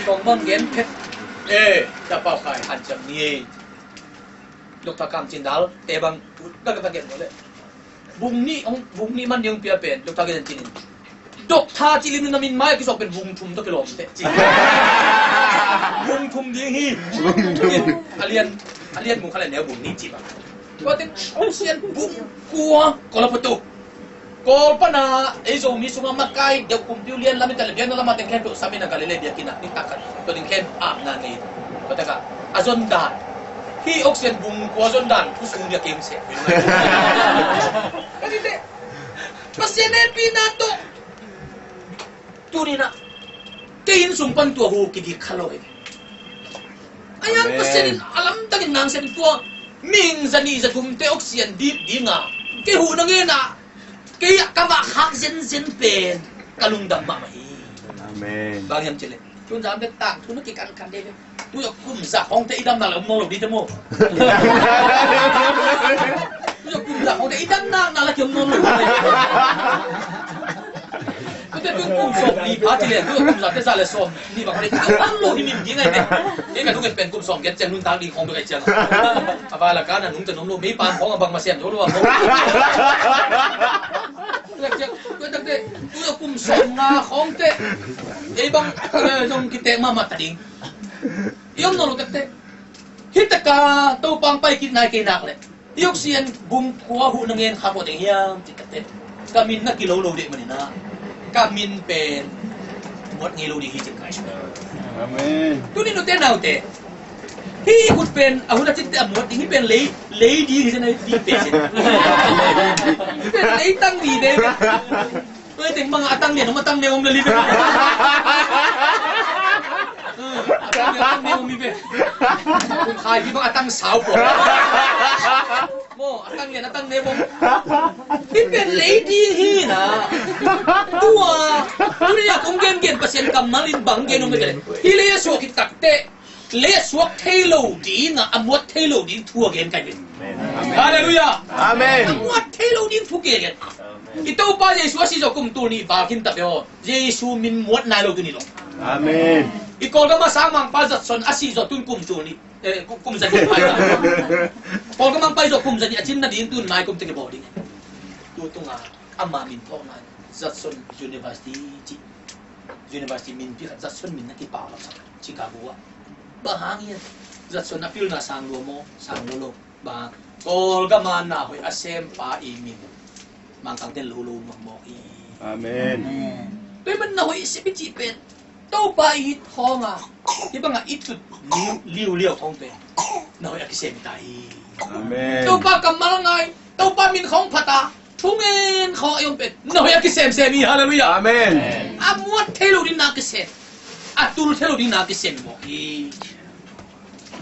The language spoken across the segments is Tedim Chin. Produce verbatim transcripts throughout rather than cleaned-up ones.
Kong bang gen phet. Eh, ta pau khai han ciam ni. Dokta Kam Cin Dal te bang, ka ka gen lo le. Bung nih hong, bung nih man ding pia pen, Dokta Gen Cin in. Dokta Cin in na min mai kisok pen bung thum to kilom te. Bung thum ding hi. A lian, a lian bung khat le neu bung nih ci bang. Tua te, Pasian bung kua, kol a putu. Kol pana, ei Zomi sunga makai deuh kumpi uh lian lam in tale biakna lama teng khempeuh sam in a Galilee biakinn ah nitak khat. Tua ding khem apna nei. Tua taka, a zon dan. Hih Pasian bung kua zon dan, kusung dia kem se. Ka dite, Pasian hehpihna tawh. Tuni-in ah, kei inn sung pan tua hu kidik kha lo hi. Ayan Pasian in a lamdang in nang sem tua mihing za nih za thumte Pasian dik dinga kei hu na ngen ah, kei ah ka mah khak zenzen pen ka lungdam mahmah hi. Amen. Bang hiam cih leh, tun zam bek tangthu na kikan kan dei bek. Tuzawh kum za khawngte i dam nak le om nawn lo ding te maw? Tuzawh kum za khawngte i dam nak nak le ki om nawn lo. Tute tun kum sawm li pha ci le, tuzawh kum za te za le sawm ni bang khawng le i dam lo hi min ding ai te. Ei ka nung et pen kum sawm giat ciang nuntak ding khawng bek ai ciang. A vala ka na nung te nom lo, mei pam khawng a bang ma siam zo lo a. Tuzawh kum sawm nga khawngte ei bang zong kitek mahmah ta ding. I om nawn lo tektek. Hih taka Topa hong pai kik nai kei nak leh, i Pasian bung kua huh na ngen kha pawh ding hiam cih tektek. Ka min na kilo lo deh manin ah, ka min pen muat ngei lo ding hi cih kai. Amen. Tuni nute naute, hih i khut pen a hun a citte a muat ding, hih pen lei, lei ding hi cih na ding pen cih. Hih pen lei tang ding deh. Tua teng bang a tang lian om, a tang neu om le li ve. A tang lian, a tang neu om li ve. Kum khai hi bang a tang sau pua. Maw, a tang lian, a tang neu om. Hih pen lei ding hi na. Tua, tuni a kong gengen Pasian kammal in bang gen om le. Hih lei a suak hi takte. Lei a suak thei lo ding a, a muat thei lo ding thu a gen kai ve. Halleluiah. Amen. A muat thei lo ding thu gen. I Topa Jesu a si zawh kum tul nih val khin ta ve aw. Jesu min muat nai lo tuni lo. Amen. I Kawlgam a sangmangpa Judson a si zawh tun kum tul nih, eh, kum, kum za nih pai ta. Kawlgam a pai zawh kum za nih a cin nading tun mai kum te kibawl ding. Tu tunga ama min thawkna Judson University ci. University min pi khat Judson min na kipau lo sa Chicago ah. Bang hang hiam? Judson a pilna sang lua maw, sang lua lo? Bang hang? Kawlgam a na hoih a sempa i min Mangkangten lo lo nuam mawk hi. Amen. Tua ahih manin na hoih sep i cih pen Topa i it khawng a, hih bang a i tut liuliau khawng pen na hoih a kisem ta hi. Amen. Topa kammal ngai, Topa min khawng phat a, thungen khawng a i om pen na hoih a kisemsem hi. Halleluiah. Amen. A muat thei lo ding na kisem, a tul thei lo ding na kisem mawk hi.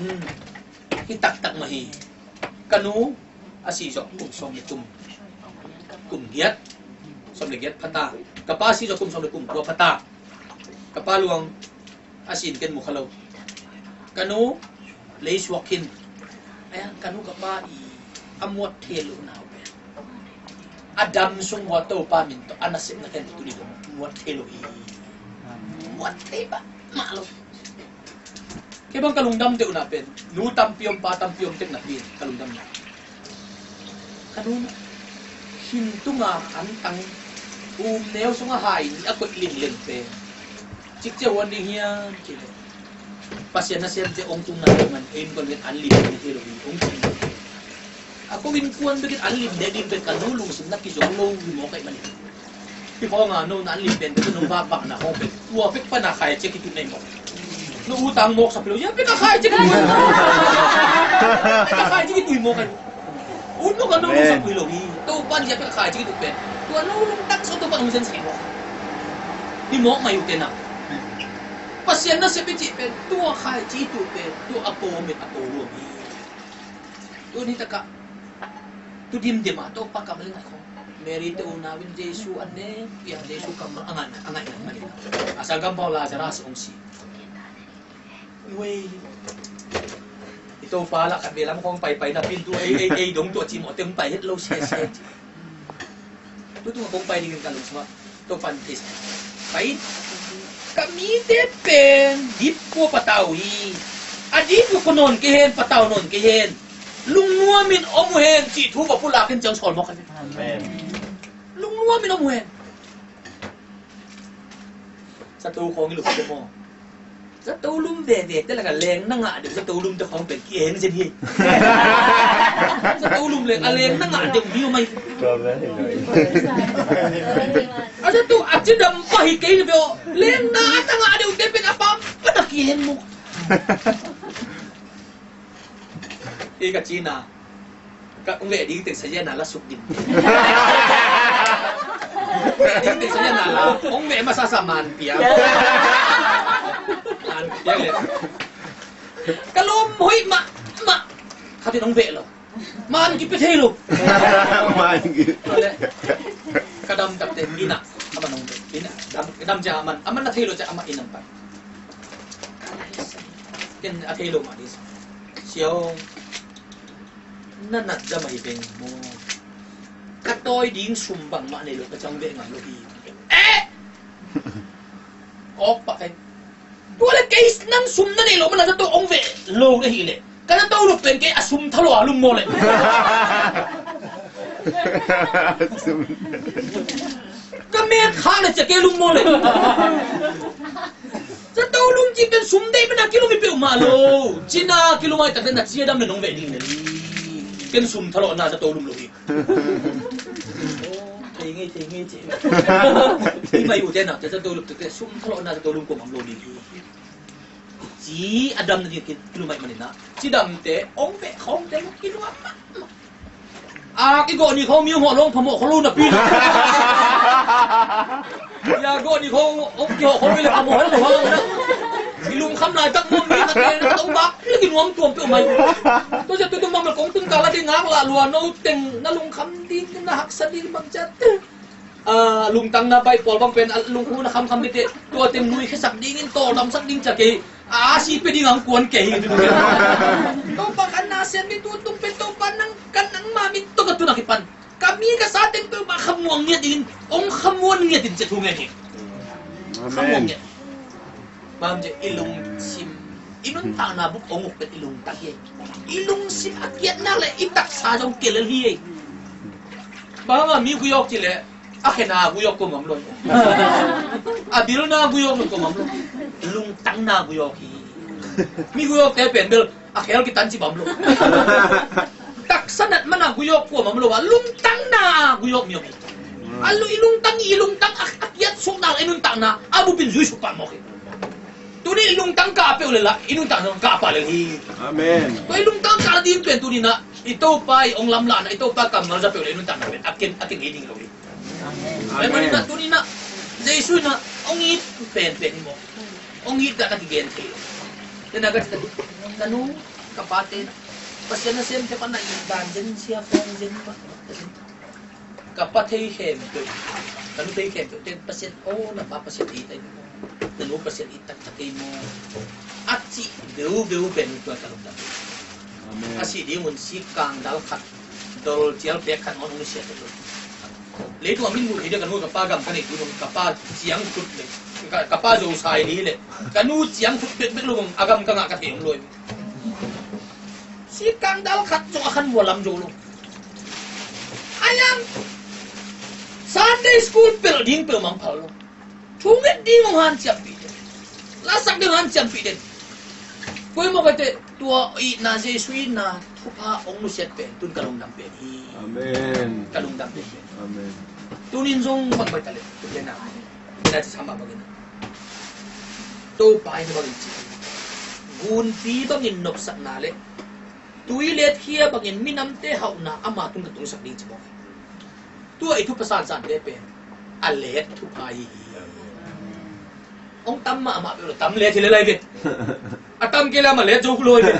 Hmm. Hi taktak mah hi. Ka nu a si zawh kum sawm le kum, kum giat, sawm le giat pha ta. Ka pa a si zawh kum sawm le kum kua pha ta. Ka pa luang a sin ken mu kha lo. Ka nu lei suak khin. Ayan ka nu ka pa i a muat thei lo na uh pen a dam sung vua Topa min tawh a nasepna ken tuni muat thei lo hi. Muat thei pah mah lo. Kei bang ka lungdam deuhna pen nu tampi om, pa tampi om tek napi ka lungdamna. Ka nu na hin tunga an tang um neu sunga hai nih a koih lingleng pen cikcia huan ding hiam cih leh Pasian nasemte hong tung nai lo ngan ei innkuan bek an lim ding hi lo hi hong ci. A ko innkuan bekin an lim ding pen ka nu lungsim na kizong lo hi mawk ahih manin. Hih khawng a no na an lim pen bek no vakvakna khawng pen tua bek pana khaici kituh nei mawk. No utang mawk sa pilo ya bek a khaici kituh. Bek a khaici kituh mawk ai. Ut mawk a no lungsim pui lo hi. Topa nih ya bek a khaici kituh pen tua no lungtak so Topa hong zen sa mawk. Hi mawk mai uh tena. Pasian nasep i cih pen tua khaici tuh pen tua a pawm in a paw luam hi. Tuni takah tu dimdim a Topa kammal in a khawng Mary te unau in Jesu a ne pia, Jesu kammal a ngaihna, a ngaihna, a ngaihna. A sal gam pau Lazarus hong si. Nuai i Topa lah khat vei lam khawng paipai na pin tu ei, ei, ei dong tu a cimawh te hong pai het lo sia sia. Tu tu kong pai dingin ka lungsungah Topa in thei sak. Pai in ka mite pen dip Tua patau hi. A ding tua ko nawn kei hen, patau nawn kei hen. Lungnuamin om uh hen cih thu va pulak in ciang sawl mawk kha. Amen. Lungnuamin om uh hen. Zato khawng i lum te maw? Zato lum veve te laka leng na ngah deuh zato lum te khawng pen ki-eng zen hi. Zato lum leng a leng na ngah deuh mi om ahi. A zato a cidam pah hi kei ni ve aw. Leng na a ta ngah deuh te pen a pam pana ki-eng muk. Hi ka cina. Ka hong veh ding teng saziana la suk dim. Hong veh ding teng saziana la hong veh masa sa man piang. Man piang le. Ka lawm hoih mah mah. Khatin hong veh lo. Man kipia thei lo. Man kipia. Ka dam takte ina. Aman hong veh ina. Dam, dam cia aman. Aman na thei lo cia aman ina pai. Ken a thei lo mah ding. Siau. Na nat zam ahi beng maw? Ka tawi ding sum bangmah nei lo ka ciang veh ngam lo hi. Eh! Kawk pak kai. Tua le kei nang sum na nei lo mana zato ong veh lo na hi le. Ka zato lo pen kei a sum thalo a lum maw le. Ka met khak le cia kei lum maw le. Zato lum cih pen sum deih pen a kilum hi peuhmah lo. Cina kilum ai takte na cia dam le nong veh ding le. Ken sum thalawhna zato lum lo hi. Thei ngei, thei ngei ci. Hi mai ute na te zato lum takte sum thalawhna zato lum ko mam lo ding hi. Ci a dam na ding kilum ai manina. Ci damte ong veh khawngte lo kilum a mah. Ak i gawh ni khawng mi hong hawh lawng phamawh khaw lo napi. Ya gawh ni khawng hong kihawh khaw lo le phamawh khaw lo hang na. I lungkham laitak maw mi khat le na tong bak le kinuam tuam peuh mai. Tua ciah tutung bang bel kong tun kal a ding ngak lah lua no teng na lungkham ding na haksa ding bang ciah. A, lungtang na baih pawl bang pen a lunghu na khamkham bete tua teng nui khesak dingin tawldamsak ding ciah kei. A, a si pia ding ang kuan kei hi. Topa kan na sian mi tu tung pen Topa nang kan nang ma mi to ka tun a kipan. Ka mi ka sa teng peuhmah khamuang ngiat dingin ong khamuan ngiat in ciah thu ngen hi. Khamuang ngiat. Bang ciah i lungsim i nuntakna buk ong uk pen i lungtak hi. I lungsim a kiatnak le i taksa zong kelel hi. Bang hang a mi gui awk ci le a khena gui awk ko ngam lo. A bilna gui awk ko ngam lo. Lungtangna gui awk hi. Mi gui awkte pen bel a khel kitan ci bam lo. Taksa nat mana gui awk ko ngam lo a lungtangna gui awk mi awk hi. A lu i lungtang i lungtang a kiat sukna le i nuntakna a bupin zui suk pah mawk hi. Tuni i lungtang kah peuh le lah i nuntakna kah pah le hi. Amen. Tua i lungtang kah ding pen tuni na i Topa i ong lamlahna i Topa kammal za peuh le i nuntakna pen a ken a ken ngei ding lo hi. Amen. Amen. Tuni na Jesu na ong it penpen hi maw? Ong it dan a kigen thei lo. Tena ka cita ka nu ka pate na Pasian na sem te pan na it dan zen sia fong zen pa. Ka pa thei khempeuh, ka nu thei khempeuh ten Pasian aw na pa Pasian it ahi maw? Na nu Pasian it taktak ahi maw? A cih veuveu pen tua ka lungdam. Amen. A sih ding un sik kang dal khat dol cial pek khat ngawn hong siat lo. Leitung a min muh thei dia ka nu ka pa gam ka nei tu ka pa ciang thut le ka, ka pa zo sai li le ka nu ciang thut bekbek lo a gam ka ngah ka thei om lo. Sik kang dal khat zong a khan vua lam zo lo. Ayang Sunday school pelh ding peuh mangphal lo. Thunget ding hong hanciampih den. Lasak ding hanciampih den. Koi mawk a teh tua itna Jesu itna thupha hong nusiat pen tun ka lungdam pen hi. Amen. Ka lungdam pen hi. Amen. Tunin zong bangbai ta le tua pen a pen a ci sam a bangin Topa in bangin ci. Gunpi bangin nopsakna le tui letkhia bangin minamte hauhna ama tung ka tungsak ding ci mawk hi. Tua i thupha sansante pen a let thupha hi hi. Hong tam mahmah peuh lo tam let hi le lai ve. A tam kei le amah let zo lo hi ve.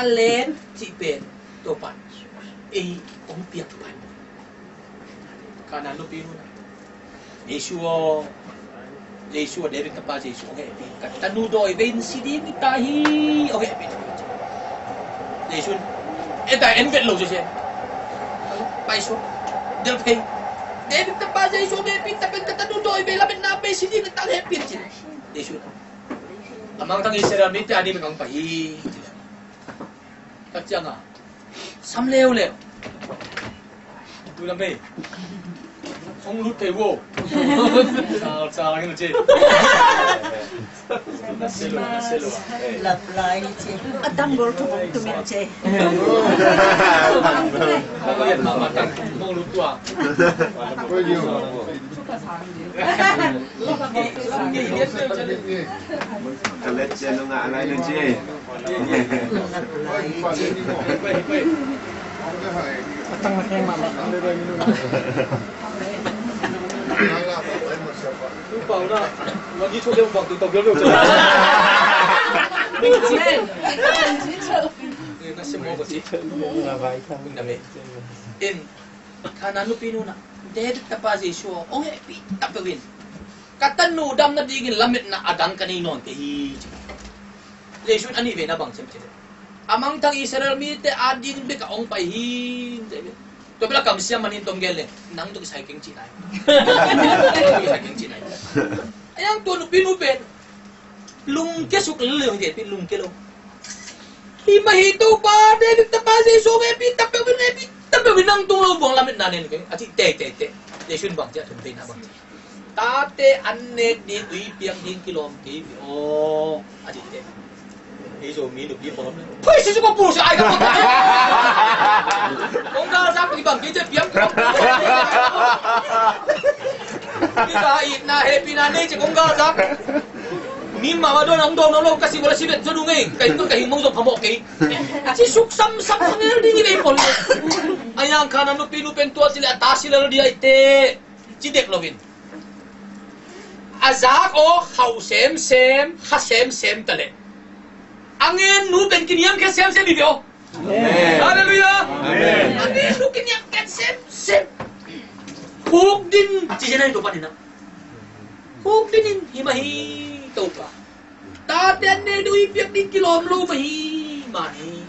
A let cih pen Topa ei hong piak thupha hi. Kana nupi hun Jesu aw, Jesu aw, David tapa Jesu aw, hehpih. Ka tanu dawi vei in si ding hi ta hi, aw, hehpih. Jesu in, e ta en vet lo Jesu. Pai suak, del phei. David tapa Jesu aw, hehpih, ta pen ka tanu dawi vei lametna vei si ding hi ta, hehpih ci. Jesu in. A mangthang Israel mite a ding bek hong pai hi. Tua ciangin sam leuleu. Tui lam ei. Hong lut thei vo. Sal, sal, hong ci. Na se lo, na se lo. Lap lai hi ci. A tanggol thum hong tum in ci. Hong lut tua. Ka let cia nungah a lai na ci. In, Khanaan nupi nu in ah, David tapa Jesu aw, hong hehpih ta peuh in. Ka tanu dam nadingin lametna a dang ka nei nawn kei hi, ci. Jesu in a nih veina bang ci hiam cih leh, a mangthang Israel mite a ding bek a hong pai hi, ci. Tua bel a kamsiam manin tong gel leng, nang tawh kisai keng cihna hi. Nang tawh kisai keng cihna hi. A yang tua nupi nu pen lungkia suk lel lel hi, lungkia lo. Hi mah hi Topa, David tapa Jesu, hehpih ta peuh in, hehpih ta peuh in, nang tung lo buang lametna nei keng, a cih teitei teh. Jesu in bang ci a, thum veina bang ci. Tate an nek ding, ui piak ding kilawm kei ve aw, a cih teh. Ei Zomi nupi pawlawm le, hoi, Jesu ko pu sia ai ka pu. Kong galzak pi bang kei ci piang. Ni ka itna hehpihna nei ci kong galzak. Mi mah mah dawn a hong dawng nawn lo, ka si bawla si vet zaw ding ei. Ka hing, ka hing mong zong phamawh kei. Ci suk samsam khangel ding hi vei pawl. A yang Khanaan nupi nu pen tua ci leh a ta si lel ding hi teh. Ci dek loin a zak aw, khauh semsem, kha semsem ta leh a ngen nu pen kiniamkhiat semsem hi ve aw. Amen. Halleluiah. Amen. A ngen nu kiniamkhiat semsem. Khuk din ci zen a hi Topa in ah. Khuk din in hi mah hi Topa. Tate an nek ding, ui piak ding kilawm lo mah hi mah hi.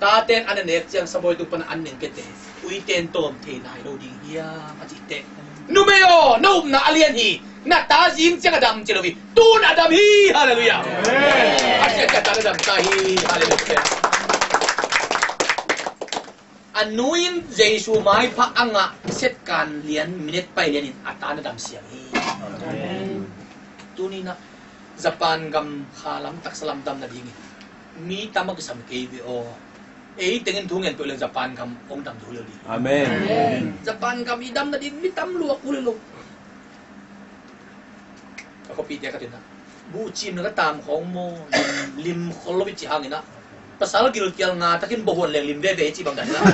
Tate an a nek ciang sabawi tung pan an neng kei teh, uite in tawm thei nai lo ding hiam a cih teh. Numei aw, na upna a lian hi. Na ta zing ciang a dam ci lo hi. Tun a dam hi. Halleluiah. Amen. A ciang ciang a ta na dam ta hi. Halleluiah. A nu in Jesu maipha a ngah setkan lian, minute pai lian in a ta na dam siang hi. Amen. Tuni in ah Japan gam kha lam taksa lam dam nadingin mi tam a kisam kei ve aw. Ei tengin thu ngen peuh leng Japan gam hong dam zo lel ding. Amen. Amen. Japan gam i dam nading mi tam lua kul lo. Ka khuapihte ka tun ah, buhcim na ka tam khawng maw, lim, lim khol lo i ci hangin ah, pasal gilkial nga takin bahuan leng lim veve i ci bang dan ah.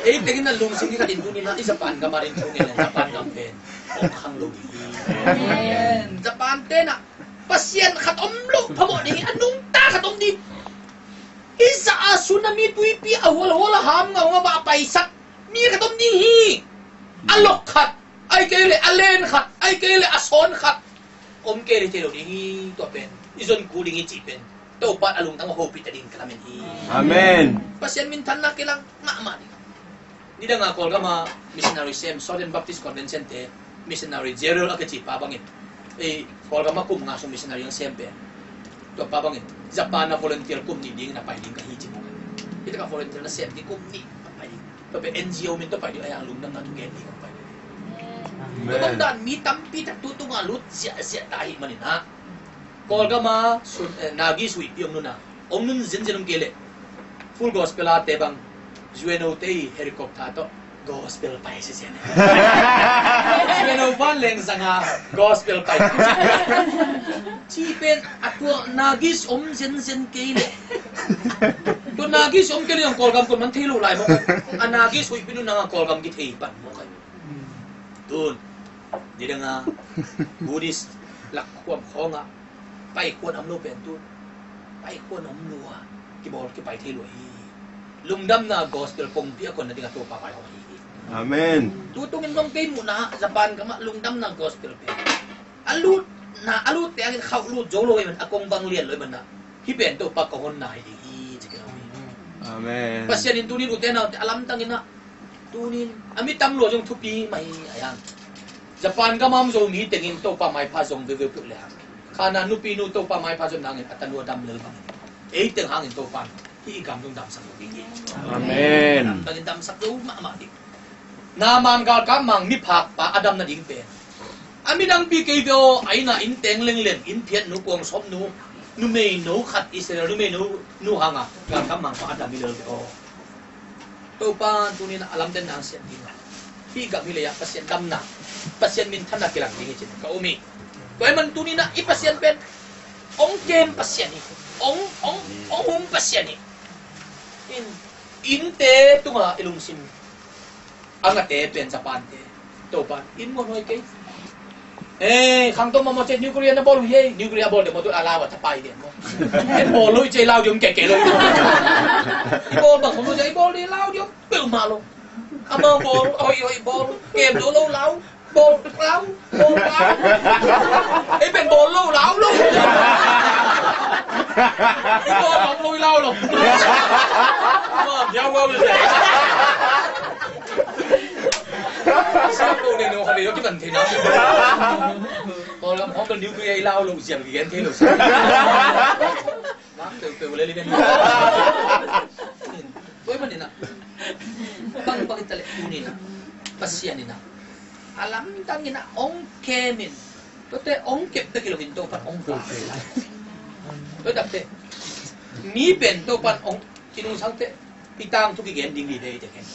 Ei tengin ah lungsim hi ka tin tuni in ah, i Japan gam a rin thu ngen leng Japan gam pen hong khang lo ding hi. Amen. Japan te in ah Pasian khat om lo phamawh ding hi, a nungta khat om ding. Hi zah a tsunami tuipi a hualhual a ham ngaungau a paisak mi khat om ding hi. A lok khat, ahih kei leh a len khat, ahih kei leh a sawn khat om kei leh thei lo ding hi. Tua pen i zon kul ding hi cih pen Topa a lungtang a hopih ta ding ka lamen hi. Amen. Pasian minthanna kilang mahmah ding. Nidanga Kawlgama missionary sem, Southern Baptist Convention te missionary general a kici pa bangin, ei, Kawlgama kum nga sung missionary ang sem pen, tua pa bangin Japan a volunteer kum nih ding na pai ding ka hi ci mawk. Hi taka volunteer na sem ding kum nih na pai ding. Tua pen N G O min tua pai ding, a yang lungdamna thu gen ding ka pai ding. Amen. Tua bang dan mi tampi tak tu tunga lut ziahziah ta ahih manin ah, Kawlgama sun, eh, Nagis huihpi om nuna, om nun zenzen om kei leh Full Gospel a te bang U N O te i helicopter tawh gospel pai zenzen. U N O van leng zanga gospel pai. Ci pen a tua Nagis om zenzen kei leh, tua Nagis om kei leh zong Kawlgam kong man thei lo lai mawk. A Nagis huihpi nuna Kawlgam kithei pan mawk ai. Tun nidanga Buddhist lak khuam khawngah paikhuan om lo pen tu, paikhuan om lua, kibawl kipai thei lua hi. Lungdamna gospel kongpi a konna dingah Topa vai hong hi hi. Amen. Tu tungin zong kei muhna Japan gamah lungdamna gospel pen a lutna, a lutte angin khauh lut zo lo hi man, a kong bang lian lo hi man ah, hih pen Topa kong honna hi ding hi ci kei lo hi. Amen. Pasian in tunin ute naute a lamdangin ah, tunin a mi tam lua zong thupi mah hi a yang. Japan gam a om Zomi tengin Topa maipha zong veve peuh le hang. Khanaan nupi nu Topa maipha zon nangin a tanu a dam lel bangin, ei teng hangin Topa in hih i gam zong damsak lo ding hi. Amen. Dam bangin damsak lo mahmah ding. Naaman galkap mang miphakpa a dam nading pen a midangpi kei ve aw, a inn ah inn teng lengleng, inn phiatnu, kuang sawpnu, numeinu khat, Israel numeinu, nu hanga galkap mangpa a dam hi lel ve aw. Topa in tuni-in a lamten nang siat ding a, hih gam hih lei-ah Pasian damna, Pasian minthanna kilang ding hi ci-in ka um hi. Tua ahih manin tuni-in i Pasian pen hong kem Pasian hi. Hong, hong, hong hum Pasian hi. In, innte tunga i lungsim a ngate pen Japan te, Topa in muanhuai kei. Eh, khangto mamaw ci, nuclear na bawl uh hi ei. Nuclear bawl deuh maw, tu a lau a thapai deuh maw. En bawl lo i ci, lau deuh om keke lo. I bawl bang khong lo ci, i bawl deuh lau deuh om peuhmah lo. Amau bawl, hoi hoi bawl, kem lo lo lau, bawl lau, bawl lau. Ei pen bawl lo lau lo. I bawl lo lo i lau lo. Bawl diau lau lo. Siam lo ne no khale yo kiban thei na. Tua lam hong bel nuclear i lau lo siam kigen thei lo. Nak teu teu le li den. Tua ahih manin ah, bang bang in ta leh tuni-in ah, Pasian in ah, a lamdang in ah hong kem in. Tuate hong kep bek hi lo in, Topa in hong kep. Tua dak te, mi pen Topa in hong kinungsang te, i tangthu kigen ding hi le i te khen.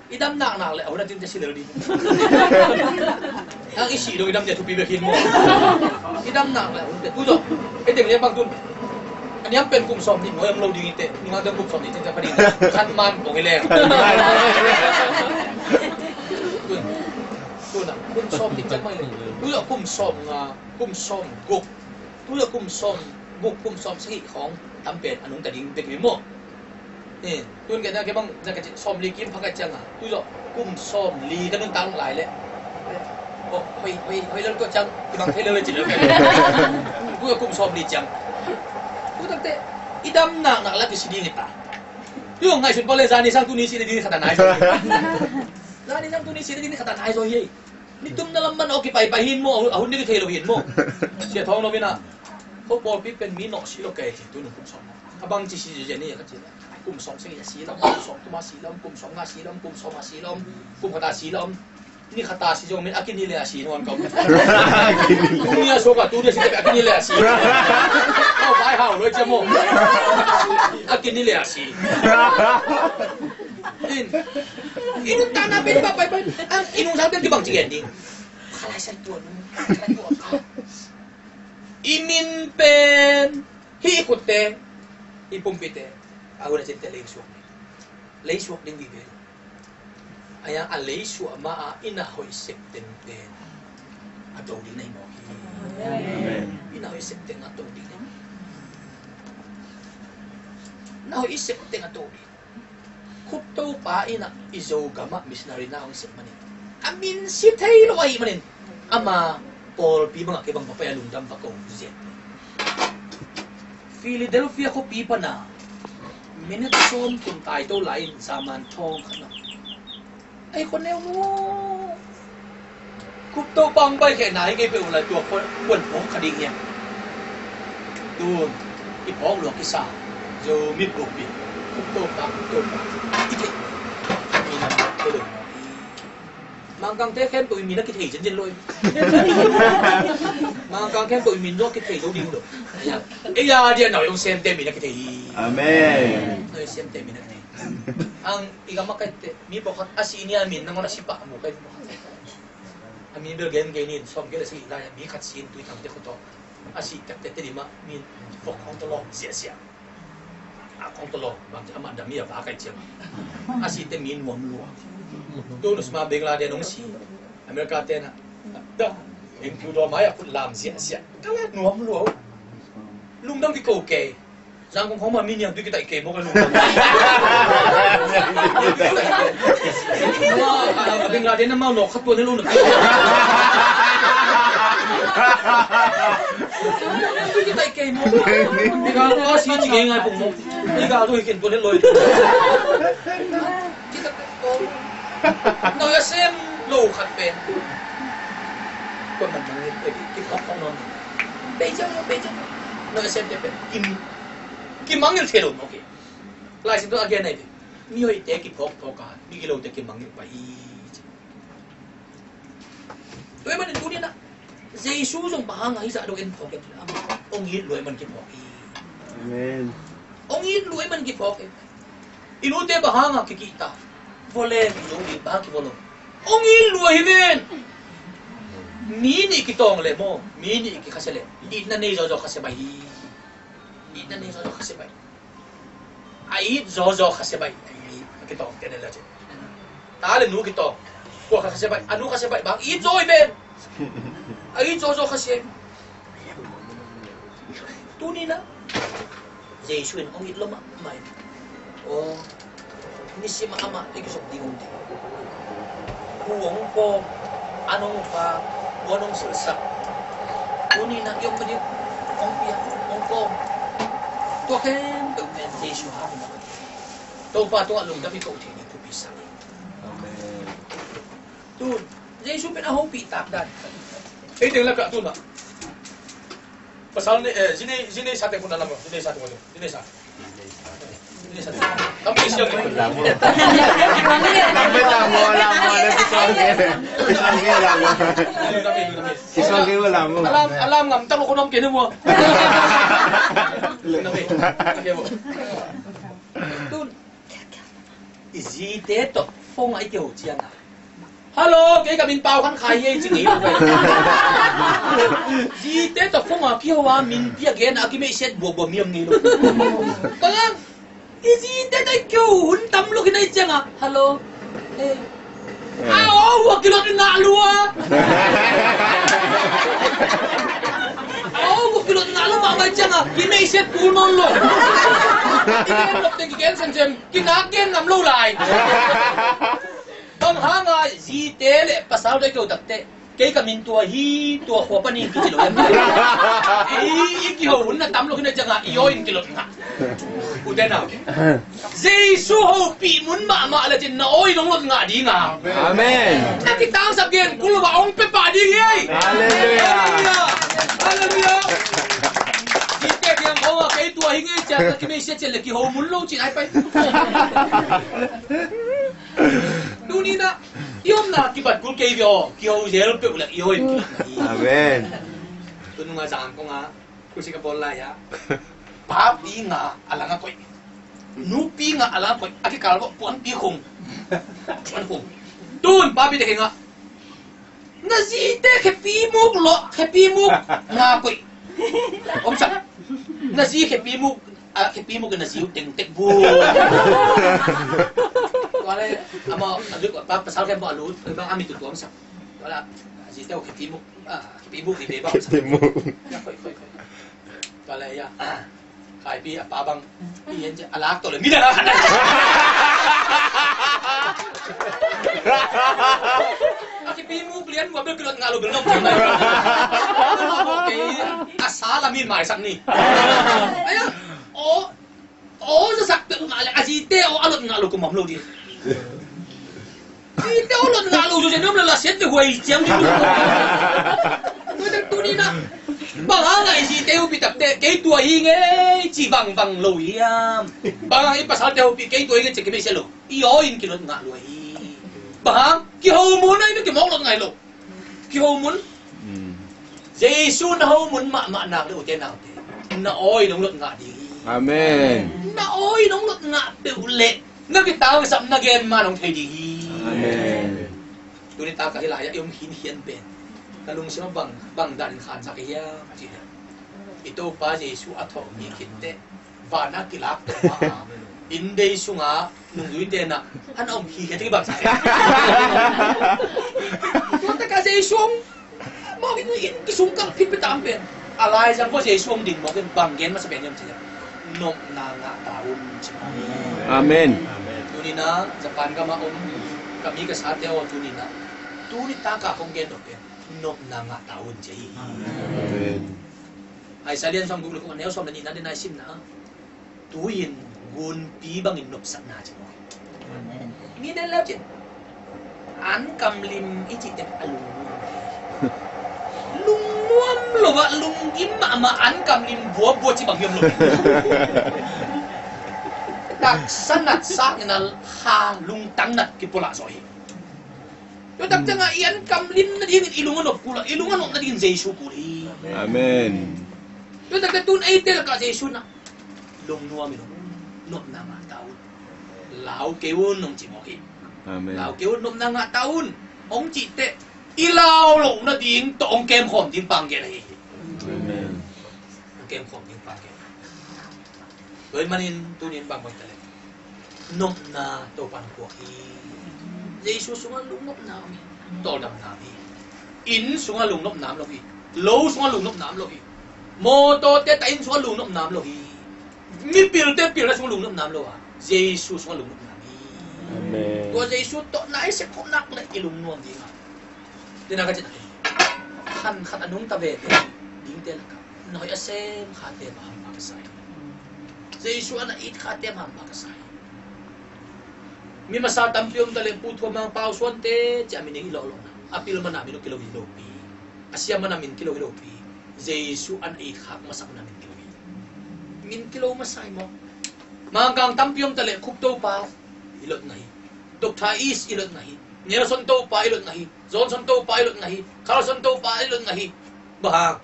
I dam naknak le a hun a tinte si lel ding. Ang i sih dong i dam te thupi bek hi maw. I dam naknak le a hun te. Tu zong, hei teng lian bang tun. A niam pen kum sawm nih nuai om lo ding hi te. Ning ang teng kum sawm nih tinte pha ding. Khan man pong hi leng. Tun, tun a, kum sawm nih tinte pha ding. Tu zong kum sawm nga, kum sawm guk. Tu zong kum sawm guk, kum sawm sagih khawng tam pen a nungta ding bek hi maw. Eh, tun kei na kei bang na ka ci sawm li kim pha ka ciang a. Tu zong kum sawm li ka nuntak lai leh. Oh, hoi, hoi, hoi lel ko ciang, i bang thei lel le ci lel kei. Tu zong kum sawm li ciang. Tu takte, i dam naknak la kisi ding hi ta. Tu zong ngaihsun pah le zani sang tuni si le ding khat a nai zaw hi. Zani sang tuni si le ding khat a nai zaw hi. Nitumna lam man a kipai pai hin maw, a hun ding kithei lo hin maw. Sia Thawng Lo in ah, ko pawlpi pen mi nawh si lo kei ci, tu nung kum sawm. A bang ci si zen ni a ka ci. Kum sawm seng a si lo, kum sawm thum a si lo, kum sawm nga si lo, kum sawm a si lo, kum khat a si lo. Ni khat a si zong min a kini le a si nuam kau. Tuni a suak a tu dia si a kini le a si. Kau bai hau lo i cia maw. A kini le a si. In, i nuntakna pen bang pai pai. Ang i nungsang pen kibang ci gen ding. Khalai sai tua nu, khalai tua ka. I min pen, hih i khutte, i pumpite, a hun a cinte leisuak ding. Leisuak ding hi ve. Ahi a leisuak ma a i na hoih sek teng pen a to ding na hi mawk hi. Amen. I na hoih sek teng a to ding na hi. Na hoih sek teng a to ding. Khutto pa in ah i Zogam ah missionary na hong sep manin, a min si thei lo ahih manin, ama pawlpi bangah kei bang va pai a lungdam va ko ziat. Philadelphia khuapi pana minute sawm kum tai to lai in zaman thawng khat na. Ei, khua neu nu. Khutto pang pai khehna hi kei peuh lai tua kuan phawk kha ding hiam? Tun i phawk luak kisa Zomi pawlpi. Khutto pang, khutto pang. I theih. Mi na thei lo. Mangkangte khempeuh i min a kithei zenzen lo. Mangkang khempeuh i min zong kithei zo ding lo. Ei a dia nau i hong semte min a kithei hi. Amen. Nau i semte min a kithei. Ang i gam a kaite mi pawlkhat a si ni a min nangawn a si pah mu kai pawlkhat. A min bel gen kei ni, sawm kei le si lai a mi khat si in Tuithang te khutto. A si takte Tedim ah min vok khawng tawlawm ziahziah. A khawng tawlawm bang ci amah dam mi a va kai ciang. A si te mi nuam lua. Tun usma Bangladesh nong si. America te na. Da. Eng piu daw mai a khut lam ziahziah. Ka la nuam lua. Lungdam kiko kei. Zangkong khawng mah mi niang tui kitaih kei mawk a lungdam. Bangladesh na mau nawk khat tuan hi lo na. Tui kitaih kei mawk. I gal tua si ci kei ngai pung mawk. I gal tua hi ken tuan hi lo hi. Nau a sem lo khat pen. Kuan man nang hi, ki khawk khawk nawn. Bei ciang, bei ciang. No, a siamte pen kim, kimangngilh thei lo mawk hi. Lai Siangtho a gen ahi ve. Mi hoihte kiphawkphawk a, mi gilote kimangngilh pah hi. Tua ahih manin tuni-in ah Jesu zong bang hang a hih zah dong en phawk hiam cih leh amah hong it lua ahih man kiphawk hi. Amen. Hong it lua ahih man kiphawk hi. I nute bang hang a kikihta? Vua leng i zo ding, bang hang kivua lo? Hong it lua hi ven. Mi nih kitawng leh maw, mi nih kikhasia leh itna nei zawzaw khasia baih hi. Itna nei zawzaw khasia baih. A it zawzaw khasia baih. A kitawng te ne la cin. Ta le nu kitawng. Kua kha khasia baih? A nu khasia baih. Bang it zaw hi ven. A it zawzaw khasia hi. Tuni-in ah Jesu in hong it lua mahmah in, aw, nisim ah amah tawh i kizop ding om ding. Hu hong pawm, an hong phak, muan hong silhsak. Tuni-in ah i om ding hong pia, hong kawm. Tua khempeuh pen Jesu hang in ah Topa tungah lungdam i koh theih ding thupi sa hi. Amen. Tun Jesu pen a hopih tak dan. Ei teng lakah tun ah pasal ne, eh, zinei, zinei sa teng khun a lam lo, zinei sa teng khun, zinei sa. Zinei sa teng. Tam pi siang. Lam lo. Lam lo, lam lo, lam lo. Lam lo. Lam lo. Lam lo. Alam, alam ngam tak lo khun om kei ne mua. Lam lo. Tun i zite tawh phone ah i kiho ciangin, "Hallo, kei ka min Pau Khan Khai hi ei," ci ngei lo. Zite tawh phone ah kiho a, min pia gen a, a kimeihsiat buakbuak mi om ngei lo. Bang hang? I zite tawh i kiho hun tam lo khin ahih ciangin, "Hallo, eh." A aw uh a kilot ngah lua. A aw uh a kilot ngah lua mahmah ciangin kimeihsiat kul nawn lo. Kigen nop teng kigen semsem, kinak gen ngam lo lai. Bang hang a zite le pasal tawh i kiho takteh, "Kei ka min tua hi, tua khua pan hi," kici lo hiam? Ei i kiho hun na tam lo khin ahih ciangin i aw in kilot ngah. U te nau, Jesu hopih mun mahmah le cin na aw in hong lot ngah ding a. Amen. A kitangsap gen kul lo a hong pia pah ding hi. Halleluiah. Halleluiah. Zite kiang khawng a, "Kei tua hi ngei," ciang a kimeihsiat ciang le kiho mun lo cin ai pai. Tuni-in ah i omna kibat kul kei ve aw, kiho zel peuh le i aw in kilot ngah hi. Amen. Tunung a zang kong a, khusi ka bawl lai a, papi nga a lang a koih, nupi nga a lang a koih, a kikal bawh puanpi khung. Puan khung. Tun papi te kei nga, "Na zite khepi muk lawh, khepi muk nga koih." Om sak. Na zi khepi muk, a, khepi muk na zi uh teng tek bu. Tua le, amau, a lut, pa, pasal khem bawh a lut, bang a mi tutuam sak. Tua le, a zite uh khepi muk, a, khepi muk di be bang sak. Khepi muk. Ya, koih, koih, koih. Tua le, ya. Khaipi a pa bang i en ciang a lak tawh le midang a khat a kipi muk lian ua bel kilot ngah lo bel nong kei mai. A sa lam in maisak ni. Aia, aw, aw zasak peuh ngah le a zite aw a lot ngah lo kum om lo ding. Zite aw lot ngah lo zuzia ni om lo la siat ve huai ciang ding. Tua teng tuni-in ah bang hang a i zite uh pi takteh kei tua hi ngei ci vangvang lo hiam? Bang hang i pasalte uh pi kei tua hi ngei ci kimeihsia lo? I aw in kilot ngah lo hi. Bang hang? Kiho mun a i kimawk lot ngai lo. Kiho mun. Jesu na ho mun mahmah nak le ute naute, na awi nong lot ngah ding hi. Amen. Na awi nong lot ngah peuh leh na kitangsap na gen ma nong thei ding hi. Amen. Tuni tak a hih lai-ah i om khinkhian pen ka lungsim ah bang, bang danin khansak hiam cih leh, i Topa Jesu a thawh mi khitteh van a kilak tawh mah a, inndei sungah nungzuite na an a om khikhe tiki bang sa. Tua taka Jesu hong mawk in, in kisung kal khit pia tam pen a laizang khua Jesu hong din mawk in bang gen masa pen hiam cih leh, nopna ngah ta un ci. Amen. Tuni-in ah Japan gam ah om ka mi ka sate aw, tuni-in ah, tuni taka kong gen nop pen nopna ngah ta un ci hi. Amen. Isaiah lian sawmguk le kua, neu sawm le nihna ding a i simna ah, tu-in gunpi bangin nopsakna ci maw. Amen. Mi den leu cin an kamlim i cih teng a lungnuam. Lungnuam Lo ah lunggim mahmah an kamlim buabua ci bang hiam lo. Taksa nat sangin a hang lungtang nat kipualah zaw hi. Tua tak ciangah i an kamlim nadingin i lung a nop kul a, i lung a nop nadingin Jesu kul hi. Amen. Tua tak ciang tun eite lakah Jesu na lungnuam in hong nopna ngah ta un. Lau kei un hong ci mawk hi. Amen. Lau kei un, nopna ngah ta un hong cih teh i lau loh nading tawh hong kemkhawm ding panggen ahi hi. Amen. Hong kemkhawm ding panggen. Tua ahih manin tuni in bang mah hi ta leh, nopna Topa'n puak hi. Jesu sungah lungnopna om hi. Tawldamna om hi. Inn sungah lungnopna om lo hi. Lo sungah lungnopna om lo hi. Mawtawte tah inn sungah lungnopna om lo hi. Mipilte pilna sungah lungnopna om lo a, Jesu sungah lungnopna om hi. Amen. Tua Jesu tawh na i sep khop nak leh i lungnuam ding a, tua na ka cih nak hi. Khan khat a nungta veve dingte lakah na hoih a sem khate mah hampha ka sa hi. Jesu a na it khate mah hampha ka sa hi. Mi masa tampi om ta leh, Pu Thua Mang Pau Suante ci a min i lawhlawhna, a pil man a min uh kilo hi lopi, a sia man a min kilo hi lopi. Jesu a na it khak masak man a min kilo hi. Min kilo masa hi maw? Mangkang tampi om ta leh, Khup Topa i lotna hi. Doctor Is i lotna hi. Nelson Topa i lotna hi. Johnson Topa i lotna hi. Carlson Topa i lotna hi. Bang hang?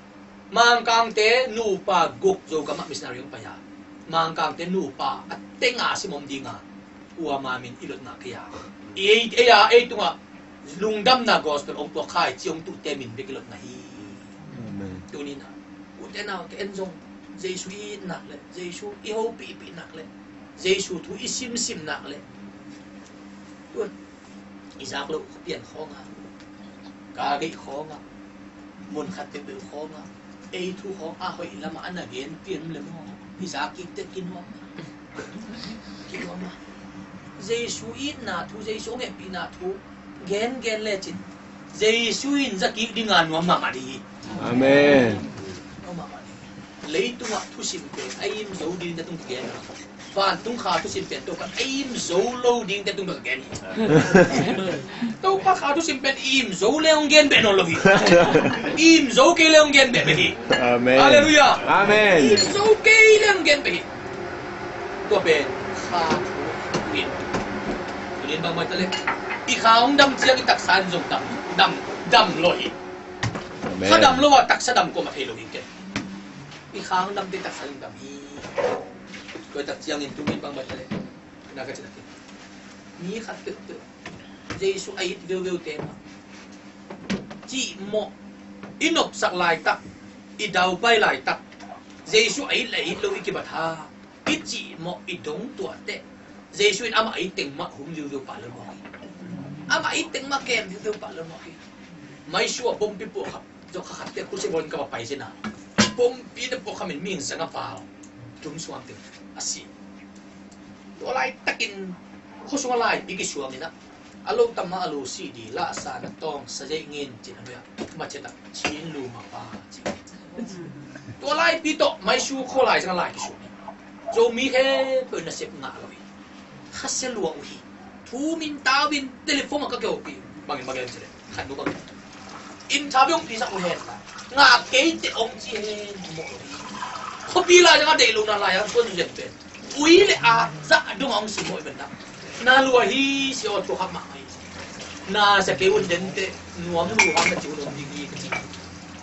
Mangkangte nupa guk Zogam ah missionary hong pai a, Mangkangte nupa a teng a sim om ding a, kuama min i lotna kei a, ei, ei a, ei tungah lungdamna gospel hong puak khai ci hong tuhte min bek i lotna hi. Amen. Tuni in a, ute nau, kei en zong Jesu i it nak leh, Jesu i hopihpih nak leh, Jesu thu i simsim nak leh, tun i zak loh khuapian khawngah, gal geih khawngah, mun khat peuhpeuh khawngah, ei thu khawng a hoih lamah a na gen pian le maw, i zak kik teh kinuam, kinuam a. Jesu itna thu, Jesu hong hehpihna thu gengen lecin Jesu in za kik ding a nuam mahmah ding hi. Amen. Nuam mahmah ding hi. Leitungah thusim pen a im zo ding te tung kigen a, vantung kha thusim pen Topa a im zo lo ding te tung kigen hi. Topa kha thusim pen i im zo le hong gen beh nawn lo hi. I im zo kei le hong gen beh beh hi. Amen. Halleluiah. Amen. I im zo kei le hong gen beh hi. Tua pen kha thu hi. Tunin bang mai ta le, i kha hong dam ciang i taksa in zong dam, dam, dam lo hi. Amen. Kha dam lo a taksa dam kuamah thei lo hi kei. I kha hong dam te taksa in dam hi. Tua tak ciangin tunin bang mai ta le, na ka cih tak hi. Mi khat peuhpeuh Jesu a it veuveu te mah cihmawh i nopsak laitak, i daupai laitak, Jesu a it le a it lo i kibat ha, i cihmawh i dong tuah teh Jesu in amah a it teng mah hum viuviu pah lel mawk hi. Amah a it teng mah kem viuviu pah lel mawk hi. Maisu a bompi puahkham zok kha khatte khusia bawlin ka va pai zina, bompi na puahkhamin mihing zanga pau tum suang teng a si. Tua laitakin khuasung a laipi kisuang inah, a lo tama a lo sih di lahsa na tawng sa zeih ngin cin a nuia, maciatak chin lu mapa ci. Tua laipi tawh Maisu khualai zanga lai kisuang hi. Zomi khempeuh nasep ngah lo hi. Khasia lua uh hi. Thu min tau in telephone ah ka kihopih. Bangin bangin cile khat nu bangin in tha biong pisak uh hen la, ngah kei teh ong ci hen mawh lo hi. Khuapi lai zanga deih lo na lai ang suan uh zen pen ui le a zah dong a ong si mawh i ben dak. Na lua hi si aw, tua khak mahmah hi. Na sia kei un den teh nuam lu hang na ci un ong ding hi ka ci.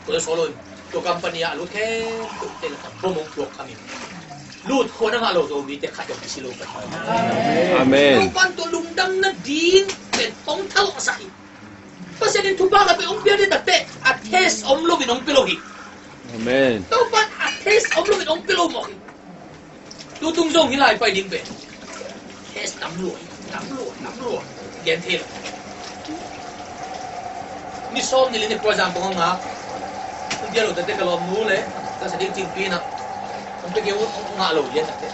Tua solo in tua company ah a lut khempeuh te la ka bom ong tuak khamin lut khua na ngah lo Zomite khat dong kisi lo ka hi. Amen. Topan tua lungdam nading pen ong thalawhsak hi. Pasian in thupha khat peuh ong pia dih takte a test om loin ong pia lo hi. Amen. Topan a test om loin ong pia lo mawk hi. Tutung zong hi lai pai ding pen test tam lua hi, tam lua, tam lua. Gen thei lo. Ni sawm ni li ni kua zang kong a ngak. Hong bia lo tate ka lawmnu le ka sa ding cingpi na hong pia kei un, hong ngah lo lian tate.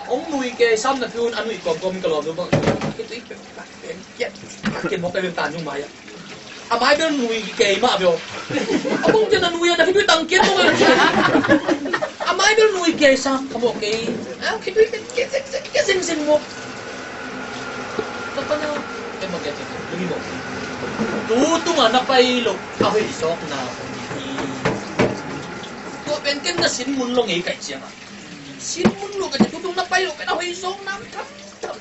Hong nui kei sam na pi un a nui kawmkawm in ka lawmnu bang. Kei tui pek ka pen kiat. Kei mawk ka bil tan nung mai a. A mai bel nui kei mah bel. A bung te na nui a na khitui tang kiat mawk a. A mai bel nui kei sam ka mawk kei. A khitui kiat zengzeng mawk. Ka pa na. Kei mawk kei zengzeng. Lui mawk. Tu tunga na pai lo. A hoih zawkna. Ken ken na sin mun lo ngei kaih ciangah, sin mun lo kaih ciang tutung na pai lo pen a hoih zawk nam tham tham.